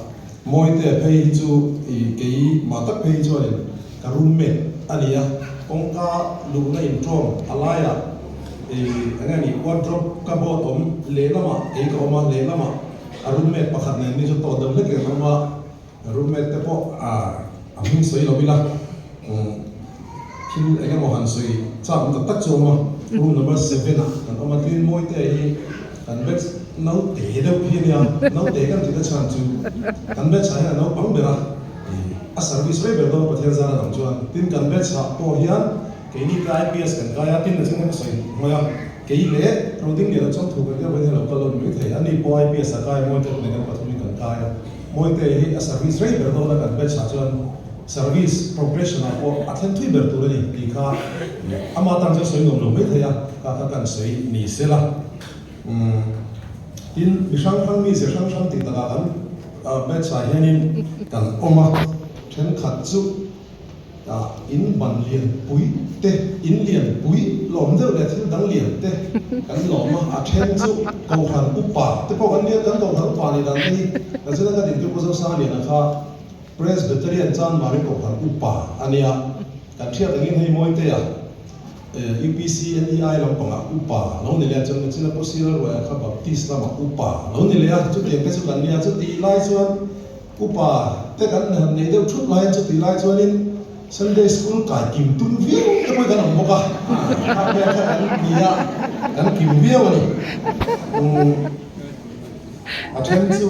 Mawite phei hi chu ih kei mah tak phei hi chuanin ka roommate a ni a, kawngka luhna intawm a laiah ih eng nge ni wardrobe cupboard awm lehlamah kei ka awm a, lehlamah a roommate pakhat nen ni chu tawh deuh hlek in an awm a, roommate te pawh ah a hming sawi lo ila thil eng emaw han sawi chak awm tak tak chu a awm a, room number seven ah kan awm a, tin Mawite hi kan batch naute deuh hi a nia, naute kan tihna chhan chu kan batch ah hian a naupang ber a, a service rei ber dawn Pathian zara dang chuan, tin kan batch ah pawh hian keini te IPS kan kai a, tin a chhung hian ka sawi hmai a, kei leh Roding Liana chuan thu kan tia vawiin hian lo kal lo ni mai thei, ani pawh IPS a kai a, Mawite pawh nen kan pathumin kan kai a, Mawite hi a service rei ber dawn a kan batch ah chuan. Service progression ah pawh a thlen thui ber tur a ni tih kha ama tan chuan sawi nuam lo mai thei a, kha kha kan sawi ni se la. Umm tin mi hrang hrang mi ze hrang hrang tih takah kan batch ah hianin kan awm a, thenkhat chu ah in ban lian pui te, in lian pui lawm deuh leh thil dang lian te kan lawm a, a then chu Kohhran upa te pawh kan nia, kan Kohhran upa nih dan te hi kan zirna ka dintir Pu Zosangaliana kha Presbyterian Chanmari Kohhran upa a nia, kan hriat angin hei Mawitea UPC NEI lampangah upa lo ni leh a, chuan Machina Pu Sira Ruaia kha Baptist lamah upa lo ni leh a, chutiang te chu kan nia, chutih lai chuan upa te kan han neih deuh thut lai a, chutih lai chuanin Sunday School kai kim tum viau te pawh hi kan awm bawk a, kha vel kha kan ni a, kan kim viau a ni. A then chu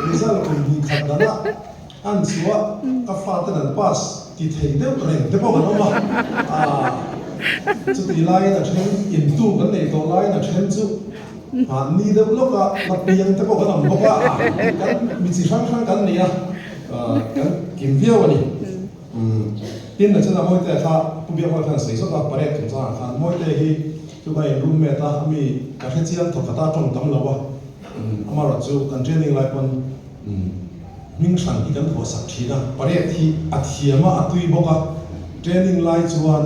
result kum hnih khat dangah an chhuah ka faten an pass ti thei deuh reng te pawh kan awm a, aah chuti laiin a then intu kan neih tawh laiin a then chu mahni deuh lawka la piang te pawh kan awm bawk a, kan mi chi hrang hrang kan nei a, kan kim viau a ni. Tin, a chhan a Mawite kha Pu Biakmawia khan a sawi zawk a, parade chungchangah khan Mawite hi Chu ka in roommate a, ami ka hre chiang thawk khat a tawng tam lo a, amaherawh chu kan training lai pawn hming hran hi kan phuah sak thin a, parade hi a thiam a, a tui bawk a, training lai chuan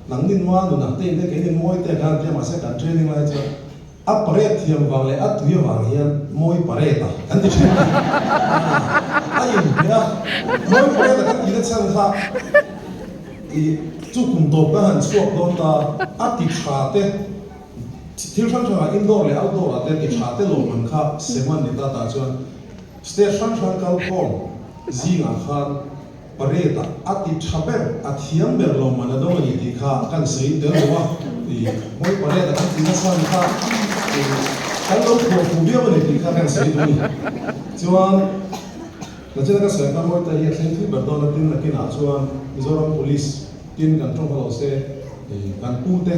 nangnin ma nunah te in te keinin mawi te kan tia mahse kan training lai chuan a parade thiam vang leh a tui avang hian mawi parade a kan ti thin a, a inhmeh a, mawi parade a kan tihna chhan kha. I chu kum tawp ka han chhuak dawn ta, a ti tha te, thil hrang hrangah indoor leh outdoor ah te ti tha te lawm an kha sem an ni ta tah chuan state hrang hrang kal khawm zingah khan parade ah a ti tha ber, a thiam ber lawm an a dawng a ni tih kha kan sawi tel lo a, i mawi parade ah kan ti nasa ni kha i kan lo phuah fuh viau a ni tih kha kan sawi duh a ni. Chuan. Nachina ka sawi kha Mawita hi a thleng thui ber dawn a tin nakinah chuan Mizoram Police tin kan tawng kha lo se kan pu te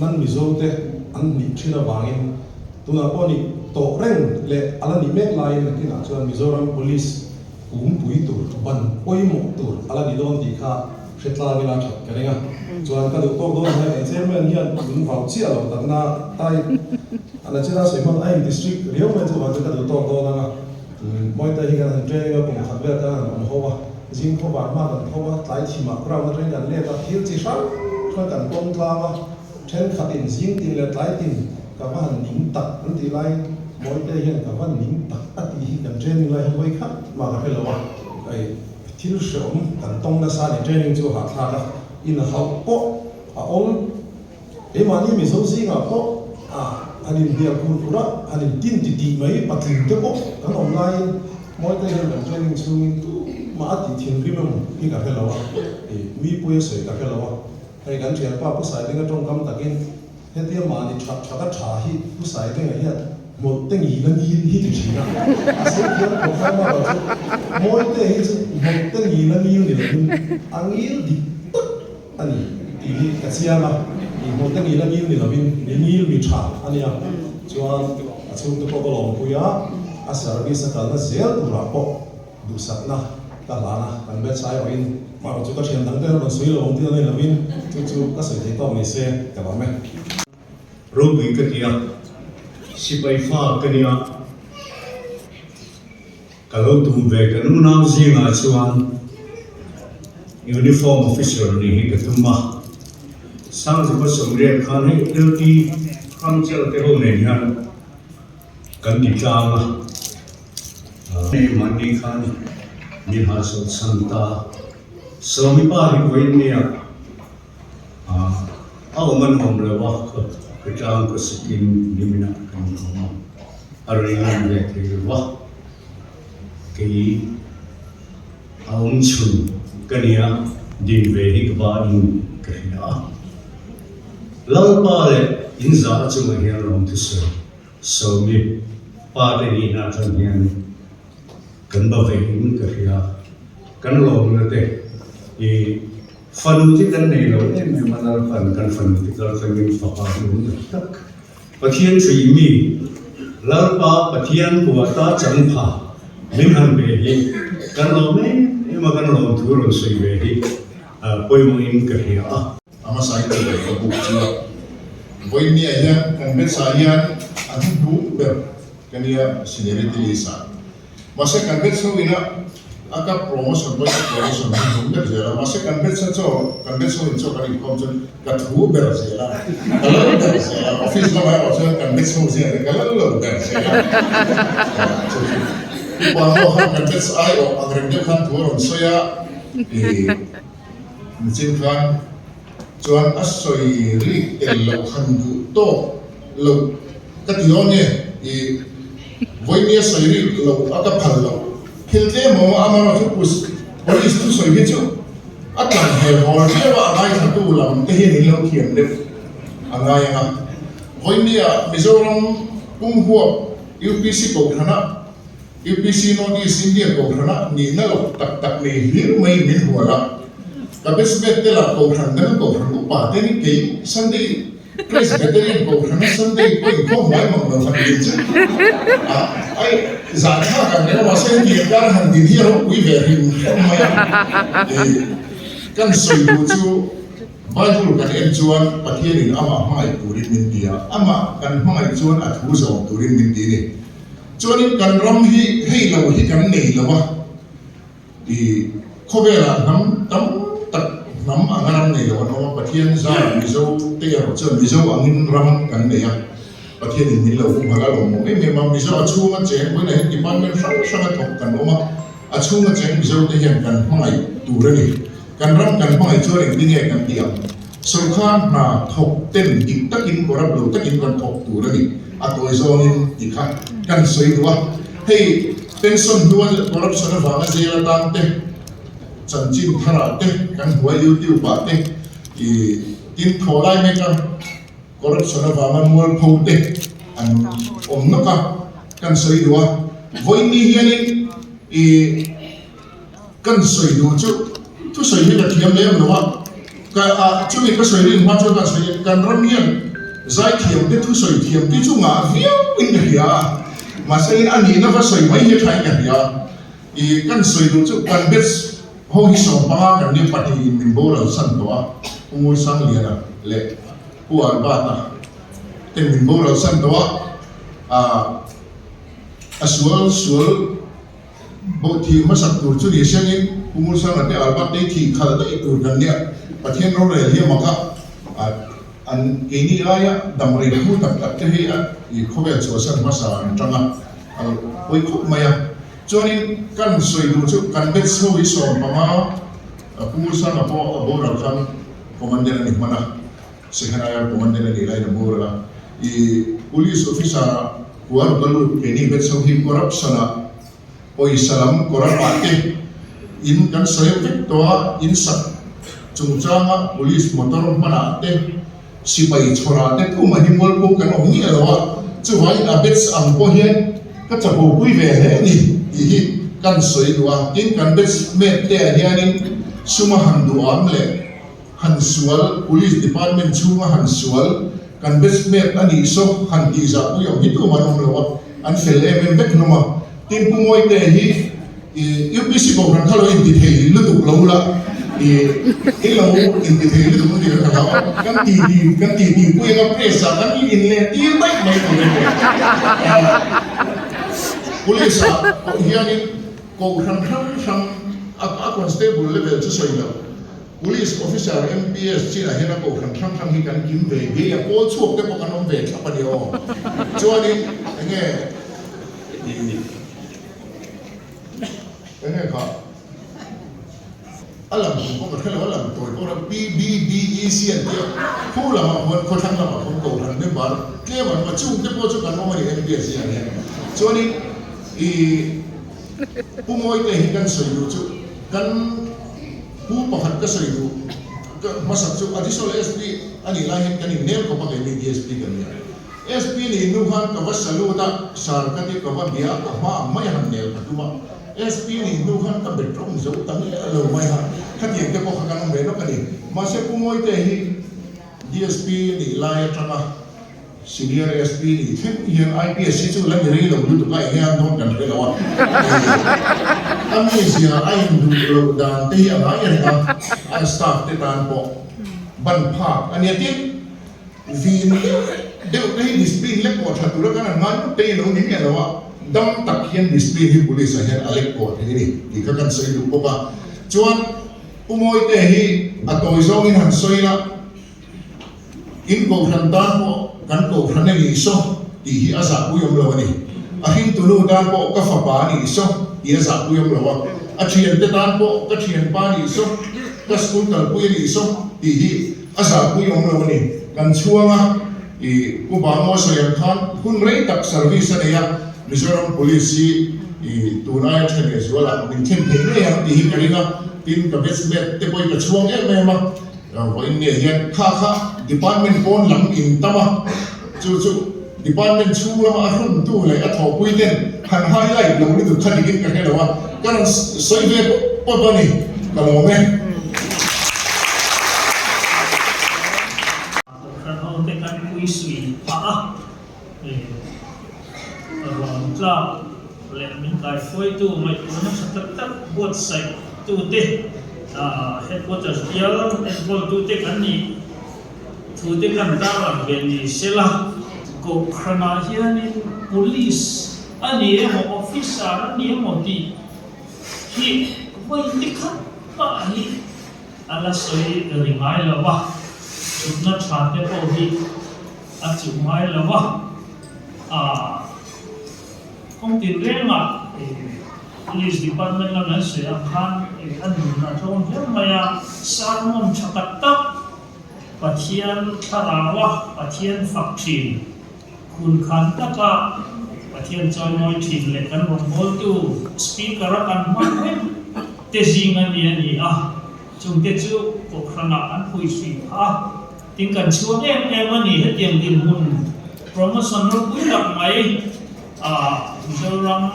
nan Mizo te an nih thin avangin tunah pawh nih tawh reng leh a la nih mek laiin nakinah chuan Mizoram Police kungpui tur ban pawimawh tur a la ni dawn tih kha hre tlang ila that ka ring a. Chuan ka duh tawk dawn hian kan chairman hian min vau chiah lo takna tai a nachina sawi hman a in district riau mai chuvang chu ka duh tawk dawn ang a. Mawite hi kan han training a, kum khat vel kan han awm ho a, zing khaw var hma kan tho a, tlai thimah ground atangin kan let a, thil chi hrang hrang kan pawm tlang a, thenkhatin zing tin leh tlai tin ka va han ning tak an tih laiin Mawite hian ka va ning tak a tih hi kan training lai hi vawi khat mah ka hre lo a, hei thil hreawm kan tawng nasa a ni, training chu hahthlak a, inhauh pawh a awm. Keimahni Mizo zingah pawh han inhnial khur khur a, han intin ti tih mai patling te pawh kan awm laiin Mawite hian kan training chhungin tumah a tih thinrim emaw hi ka hre lo a, mi pui a sawi ka hre lo a. Hei kan thianpa Pu Saidinga tawngkam takin. Hetia mahni that that a tha hi Pu Saidenga hian hmawlh te ngil a ngil hi ti thin a, a sawi thiam khawp mai amaherawh chu Mawite hi chu hmawlh te ngil a ngil ni lovin a ngil dik tak a ni tih hi ka chiang a, i hmawlh te ngil a ngil ni lovin mi ngil mi tha a nia. Chuan a chhungte pawh ka lawmpui a, a service a kalna zel turah pawh Duhsakna ka hlan a, kan bet sai awhin mahrawh chu ka thian dang te rawn sawi lo ang tih a nei lovin chu chu ka sawi thei tawk ni se ka lawm e. Ropui ka ti a, sipai fa ka nia, ka lo tum ve ka nunau zingah chuan uniform officer nih hi ka tum a, Sangzika Sawmriat khan hei LT Hrangchel te ho nen hian kan ti tlang a. Mahni khan min hahchawlh chhan ta. Sawmi pa hi vawiin nia a awm an awm lo a, khawtlang khawsikin niminah kan awm a, a rei ngam ve thei lo a, kei a awm chhun ka nia din ve hi ka ba in ka hria a. Lalpa leh in zah a chungah hian lawm thusawi. Sawmi pa te nihna atang hian kan ba ve in ka hria. Kan lawmna te i fanu te kan nei lo em em a, Lalpan kan fanu te kal thlengin fapa hi awm tak tak. Pathian hrih mi Lalpa Pathian kuata chang pha min han ve hi kan lawm em em a, kan lawm thu rawn sawi ve hi pawimawhin ka hria a. A hmasa in chawlh ka buk chu a. Vawinia hian kan Betsa hian a hnuhnung ber ka nia seniority list ah. Mahse kan Betsa ho ina a ka promotion pawhin ka promotion hnuhnung ber zel a. Mahse kan Betsa chaw kan Betsa ho in chaw kan inkhawm chuan ka thu ber zel a, ka lal ber zel a. Office lamah erawh chuan kan Betsa ho zingah hian ka lal lo ber zel a. Chu chu upa ho khan kan Betsa aiawh ang reng deuh khan thu a rawn sawi a. Ih. Nichin khan chuan a sawi rik tel loh han duh tawk loh ka ti dawn nge i vawinia sawi rik loh a ka phal loh thil tlem awm a amaherawh chu police thusawi hi chu a tlan hel hawl viau a a ngaithlatu lam te hian in lo thiam deuh a ngai ang a vawinia Mizoram pumhuap UPC kohhranah UPC North East India kohhranah nihna lo tak tak nei hlir mai min hual a, ka bestbet te lah kohhran dang kohhran upa te ni kei Sunday Presbyterian kohhrana Sunday pawh inkhawm ngai mang lo han din chu a ai zahthlak ang reng a, mahse hetiang kar han din hi a ropui ve hrim hrim mai a, ih kan sawi duh chu Bible kan en chuan Pathianin amah hmangaih turin min ti a, amah kan hmangaih chuan a thu zawm turin min ti a ni. Chuanin kan ram hi hei lo hi kan nei lo a, i khawvelah hnam tam tak hnam anga ram nei lo an awm a, Pathian zar Mizo te erawh chuan Mizo angin ram kan nei a, Pathianin min lo humhalh a lawmawm em em a, Mizo a chhunga cheng vawiinah hian department hrang hranga thawk kan awm a, a chhunga cheng Mizo te hian kan hmangaih tur a ni. Kan ram kan hmangaih chuan engtin nge kan tih ang? Sawrkar hna thawk ten dik takin corrupt lo takin kan thawk tur a ni. A tawi zawngin ti kha kan sawi duh a, hei pension hnua corruption avanga jail atan te, chanchin tharah te kan hmu a, youtube ah te i tin thaw lai mek a corruption avanga mualpho te an awm nawk a, kan sawi duh a. Vawiin hianin i Kan sawi duh chu thusawi hi ka thiam lem lo a, ka ah chumi ka sawi rin hma chuan kan sawi kan ram hian zaithiam te thusawi thiam te chu ngah viau in ka hria a, mahse in a nihna va sawi mai hi a tha in ka hria. I kan sawi duh chu kan bets ho hi 15 kan nia pahnih in min boral san tawh a, Pu Ngursangliana leh Pu Albert-a ten min boral san tawh a, ah a sual sual Boh thih hmasak tur chu ni sengin Pu Ngulsanga te Albert te thih khalh daih tur kan nia. Pathian rorel hi a mak a, an keini aia dam rei phu tak tak te hi a i khawvel chhuahsan hmasa an tang a, a pawi khawp mai a. Chuanin kan sawi duh chu kan bet chho hi 15 Pu Ngulsanga pawh a boral khan Commander a ni hman a, Second IR Commander a nih laiin a boral a. I Police Officer ah Kual ka lut keini bet chho hi corruption ah pawisa lam corrupt ah te in kan sawi vek tawh a, in sak chungchanga police motor hman ah te Sipai chhawrah te tumah hi mualpho kan awm ngiah lo a, chuvangin a batch ang pawh hian ka chapo pui ve hle a ni tih hi kan sawi duh a. Tin, kan batch mate te ah hianin suma han duham leh han sual, Police Department chhunga han sual, kan batch mate a nih saw han tihzah pui awm hi tumah an awm lo a, an fel em em vek hlawm a. Tin, Pu Mawite hi UPC Kohhran kha lo inti thei lutuk lo la, i lo inti thei lutuk ang tih ka hlau a, kan ti ti kan ti ti pui anga press ah kan in leh tir daih mai tur emaw. Police ah pawh hianin Kohhran hrang hrang a constable level chu sawi lo, Police officer MPS chinah hian a Kohhran hrang hrang hi kan kim ve ngei a, pawl chhuak te pawh kan awm ve thlap a ni aw. Chuanin enge Enge kha a lam tum pawh ka hre lo, a lam tawi pawh ka PBDEC an tih a, khu lamah khuan khawthlang lamah khuan Kohhran member tlem an awm a, chung te pawh chu kan awm a ni MPS hian hian. Chuanin i Pu Mawite hi kan sawi duh chu kan pu pakhat ka sawi duh ka hmasak chu Additional SP a nih lai hian kan innel khawp a keini DSP kan nia. SP nih hnu khan ka va salute a, sir ka ti ka va bia a hma ang mai a han nel ka tum a, SP nih hnu khan ka bet rawng zo ta miah lo mai a, khatiang te pawh kha kan awm ve nawk a ni. Mahse Pu Mawite hi DSP nih lai atanga Senior SP nih thleng hian IPS hi chu la ni rei lo lutuk a, enge an dawn kan hre lo a, a mizia a induh loh dan te hi a ngai reng a, a staff te tan pawh ban phak a nia. Tin, Vin deuh deuh te hi discipline lek pawh tha tura kan han ngai ngawt te hi lo ni miah lo a, dam tak hian discipline hi police ah hian a lek pawh thei a ni tih kha kan sawi duh bawk a. Chuan Pu Mawite hi a tawi zawngin han sawi la, in kohhran tan pawh kan kohhran a nih saw tih hi a zahpui awm lo a ni. A hringtunu tan pawh ka fapa a nih saw tih a zahpui awm lo a, a thiante tan pawh ka thianpa a nih saw, ka school kalpui a nih saw tih hi A zahpui awm lo a ni. Kan chhuang a, i Pu Bango sawi ang khan hun rei tak service a nei a, Mizoram Police hi i tun aia tha leh zualah min thlen thei ngei ang tih hi ka ring a, tin ka batchmate te pawhin ka chhuang em em a, vawiin nge hian kha kha department pawn lam in tam a, chu chu department chhung lama a hruntu leh a thawhpui ten han highlight lo lutuk kha dikin ka hre lo a, ka rawn sawi ve pawp pawp a ni, ka lawm e. Kohhran ho te kan pui sui phah a, rawn tlak leh min kaihruaitu ngaihtuahna tha tak tak buatsaih tute headquarters bial enkawltute kan nih. Thu te kan tarlang ve ni sela, Kohhranah hianin Police a ni emaw Officer a ni emaw tih hi vawi ti khat mah hi a la sawi ri ngai lo a, chutna tha te pawh hi a chuh ngai lo a, aah kawng tinrengah Police Department lam an sawi ang khan a nun a tlawm hle mai a, sermon tha tak tak Pathian thlaraua Pathian fak thin, khun khan taka Pathian chawimawi thin leh kan rawngbawltu Speaker a kan hman reng te zing a ni a ni a, chungte chu Kohhranah an phuisui phah a, tin kan chhuang em em a ni hetiang dinhmun promotion ropui tak mai a Mizoram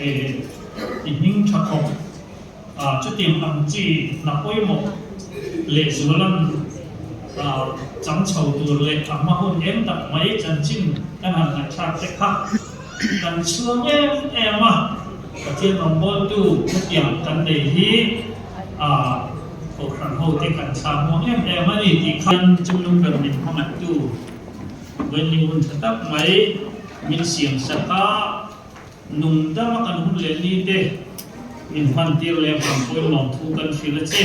i hming tha khawp. Chutiang ang chi hna pawimawh lehzualan chang chho tur leh a hma hun eng tak mai chanchin kan han ngaihthlak te kha kan chhuang em em a, Pathian rawngbawltu hetiang kan nei hi Kohhran ho te kan thlah muang em em a ni tih khan chungnung ber min hmangaihtu Wenli hun tha tak mai min siam sak a. Nung dama kan hun leh ni te min hman tir leh vang pawhin lawmthu kan hrilh a che.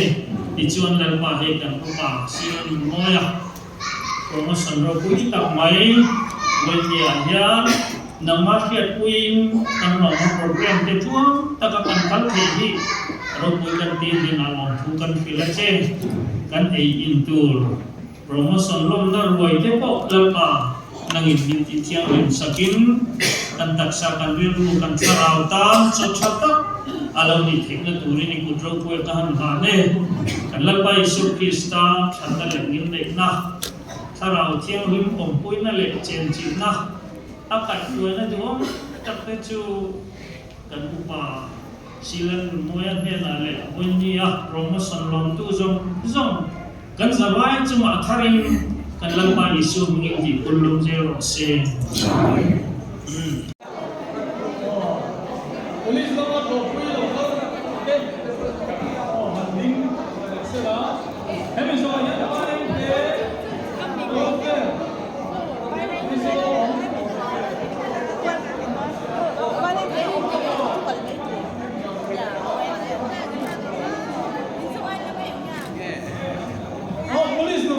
Tichuan Lalpa hei kan upa Sion Mawia promotion ropui tak mai Vawinia hian nangmah hriatpuiin kan lawmna program te tluang taka kan kal theih hi ropui kan ti hnenah lawmthu kan hrilh a che. Kan ei in tur Promotion lawmna ruai te pawh Lalpa nangin min tih thianghlim sakin kan taksa, kan rilru, kan thlarau tan chaw tha tak a lo nih theihna turin i kut ropui ka han hlan e. Kan Lalpa Isua Krista thatna leh ngilneihna. Thlarau Thianghlim awmpuina leh chenchilhna a kaihhruaina duhawm tak te chu kan upa Silan Nunmawia hnenah leh Vawinia promotion lawmtu zawng zawng kan zavai chungah tharin kan Lalpa Isua hmingin tihpul lum zel rawh se. Police lama thawhpui lo kal te aw han ding leh sela hemi zawh hian Vairengte Local Mizoram Aw Police lo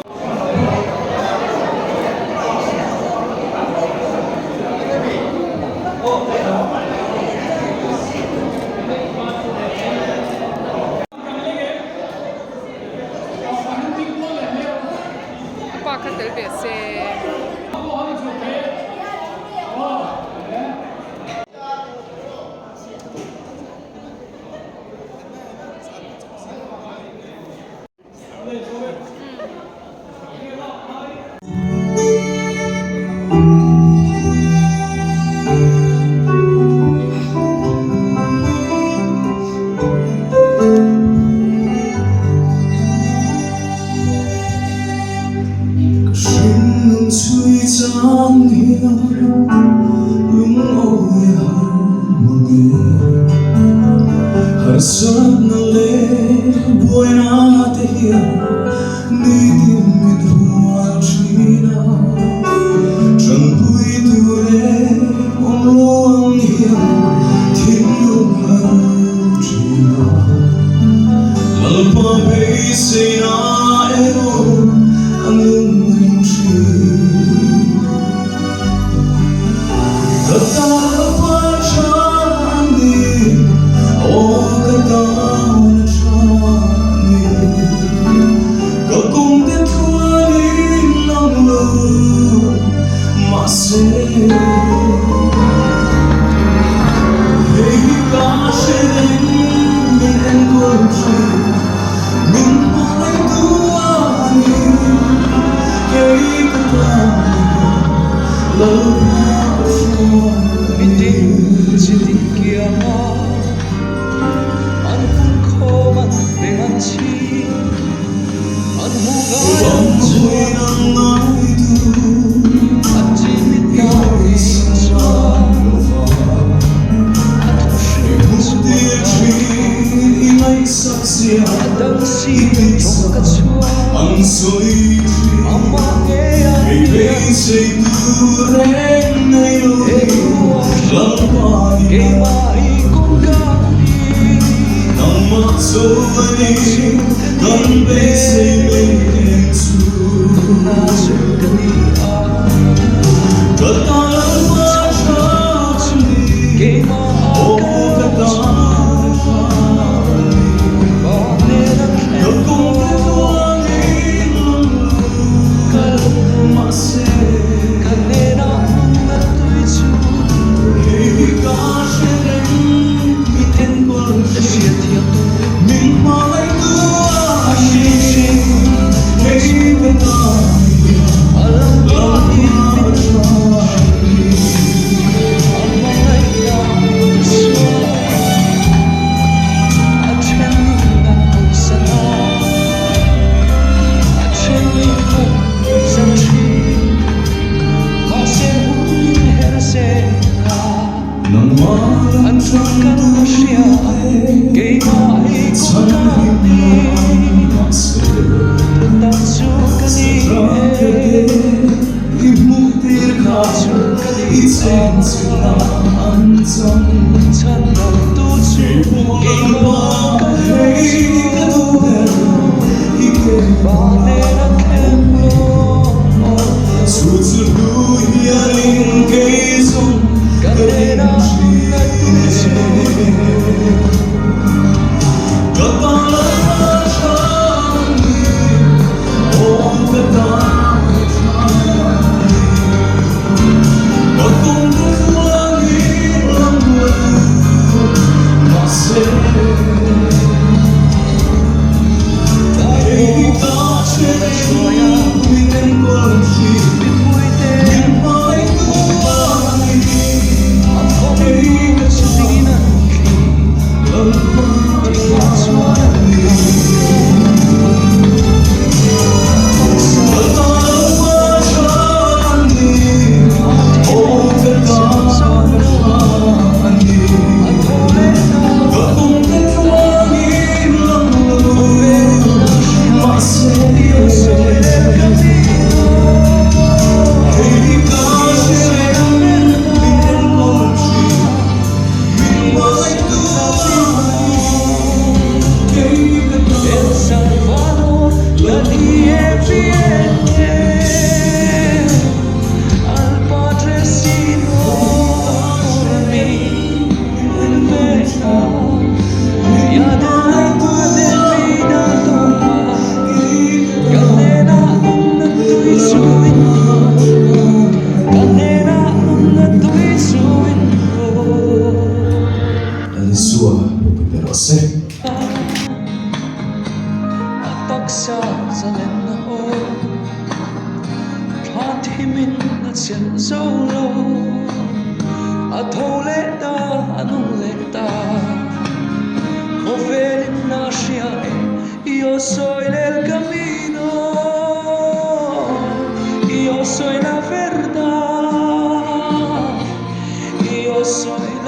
A pa kha tel ve se.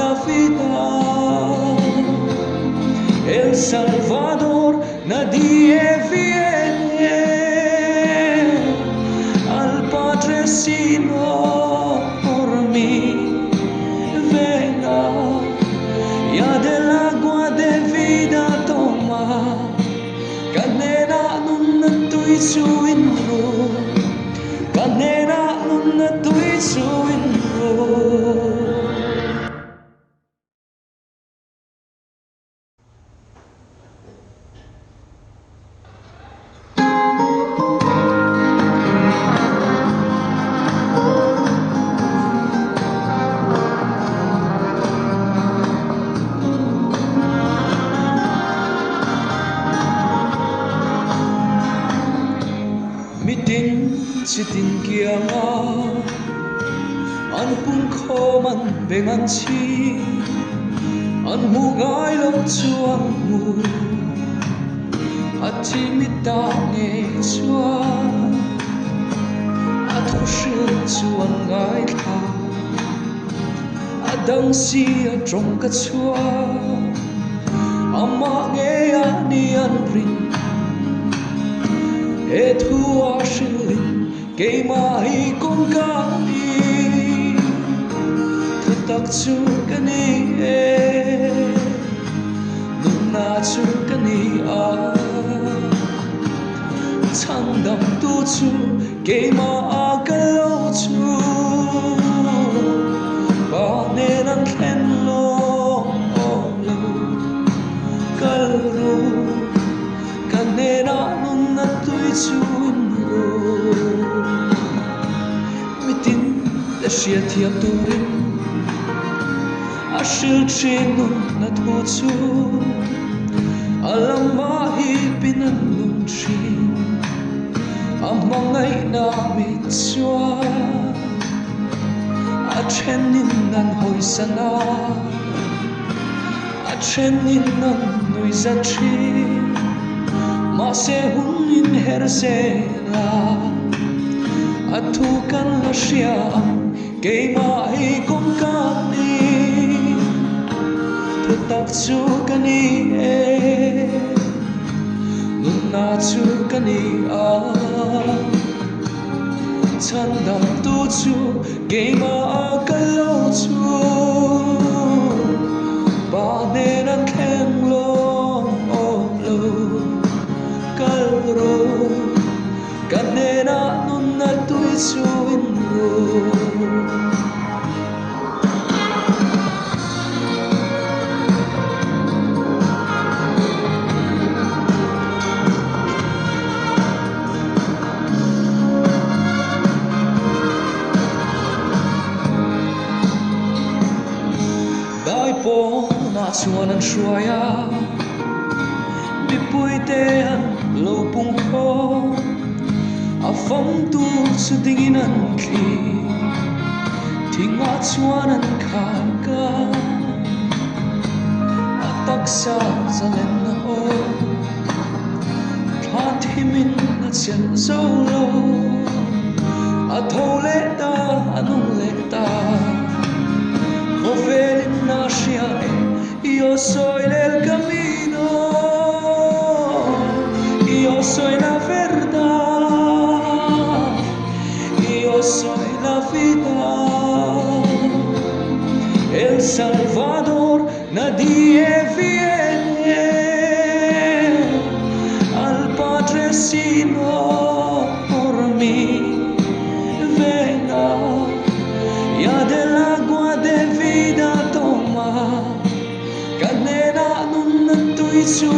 la vida, El Salvador nadie viene al Padre sino por mí. Venga, ya del agua de vida toma, ka hnenah nunna tui chu in ru, ka hnenah nunna tui chu in ru. Mitin chitin kianga an pung khawm an beng an chhi an hmu ngai lo chu an hmu a thi mi ta nge chuan a thu hril chu an ngaithla a dang si a tawng ka chhuak amah nge a ni an rin he thu a hrilin keimah hi kawngka ni thu tak chu ka ni e nunna chu ka ni a chhandam tu chu keimah a ka lo chu pa nen an thlen lo lo kal ru ka hnenah nunna tui chu in ru mitin te hriat thiam turin a hril thin nunna thu chu a lamah hi pin an nung thin a hmangaihna mit chuan a thenin an hawi sana a thenin an nui za thin mahse hun in her zela a thu kan la hria ang keimah hi kawngka ni thu tak chu ka ni e nunna chu ka ni a chhandam tu chu keimah a ka lo chu pa nen an thleng lo lo kal ru ka hnenah nunna tui chu in ru. Dai pawnah chuan an hruai a, mipuite an lo pung khawm, a famtu chu dingin an thli, thingah chuan an khai ka, a taksa zalen a awm, thla thimin a chelh zo lo, a tho leh ta a nung leh ta. Khawvelin a hria e, yo soy el camino, yo soy la verdad, yo soy la vida, el Salvador nadie viene al Padre sino por mí. Venga, ya del agua de vida toma, ka hnenah nunna tui chu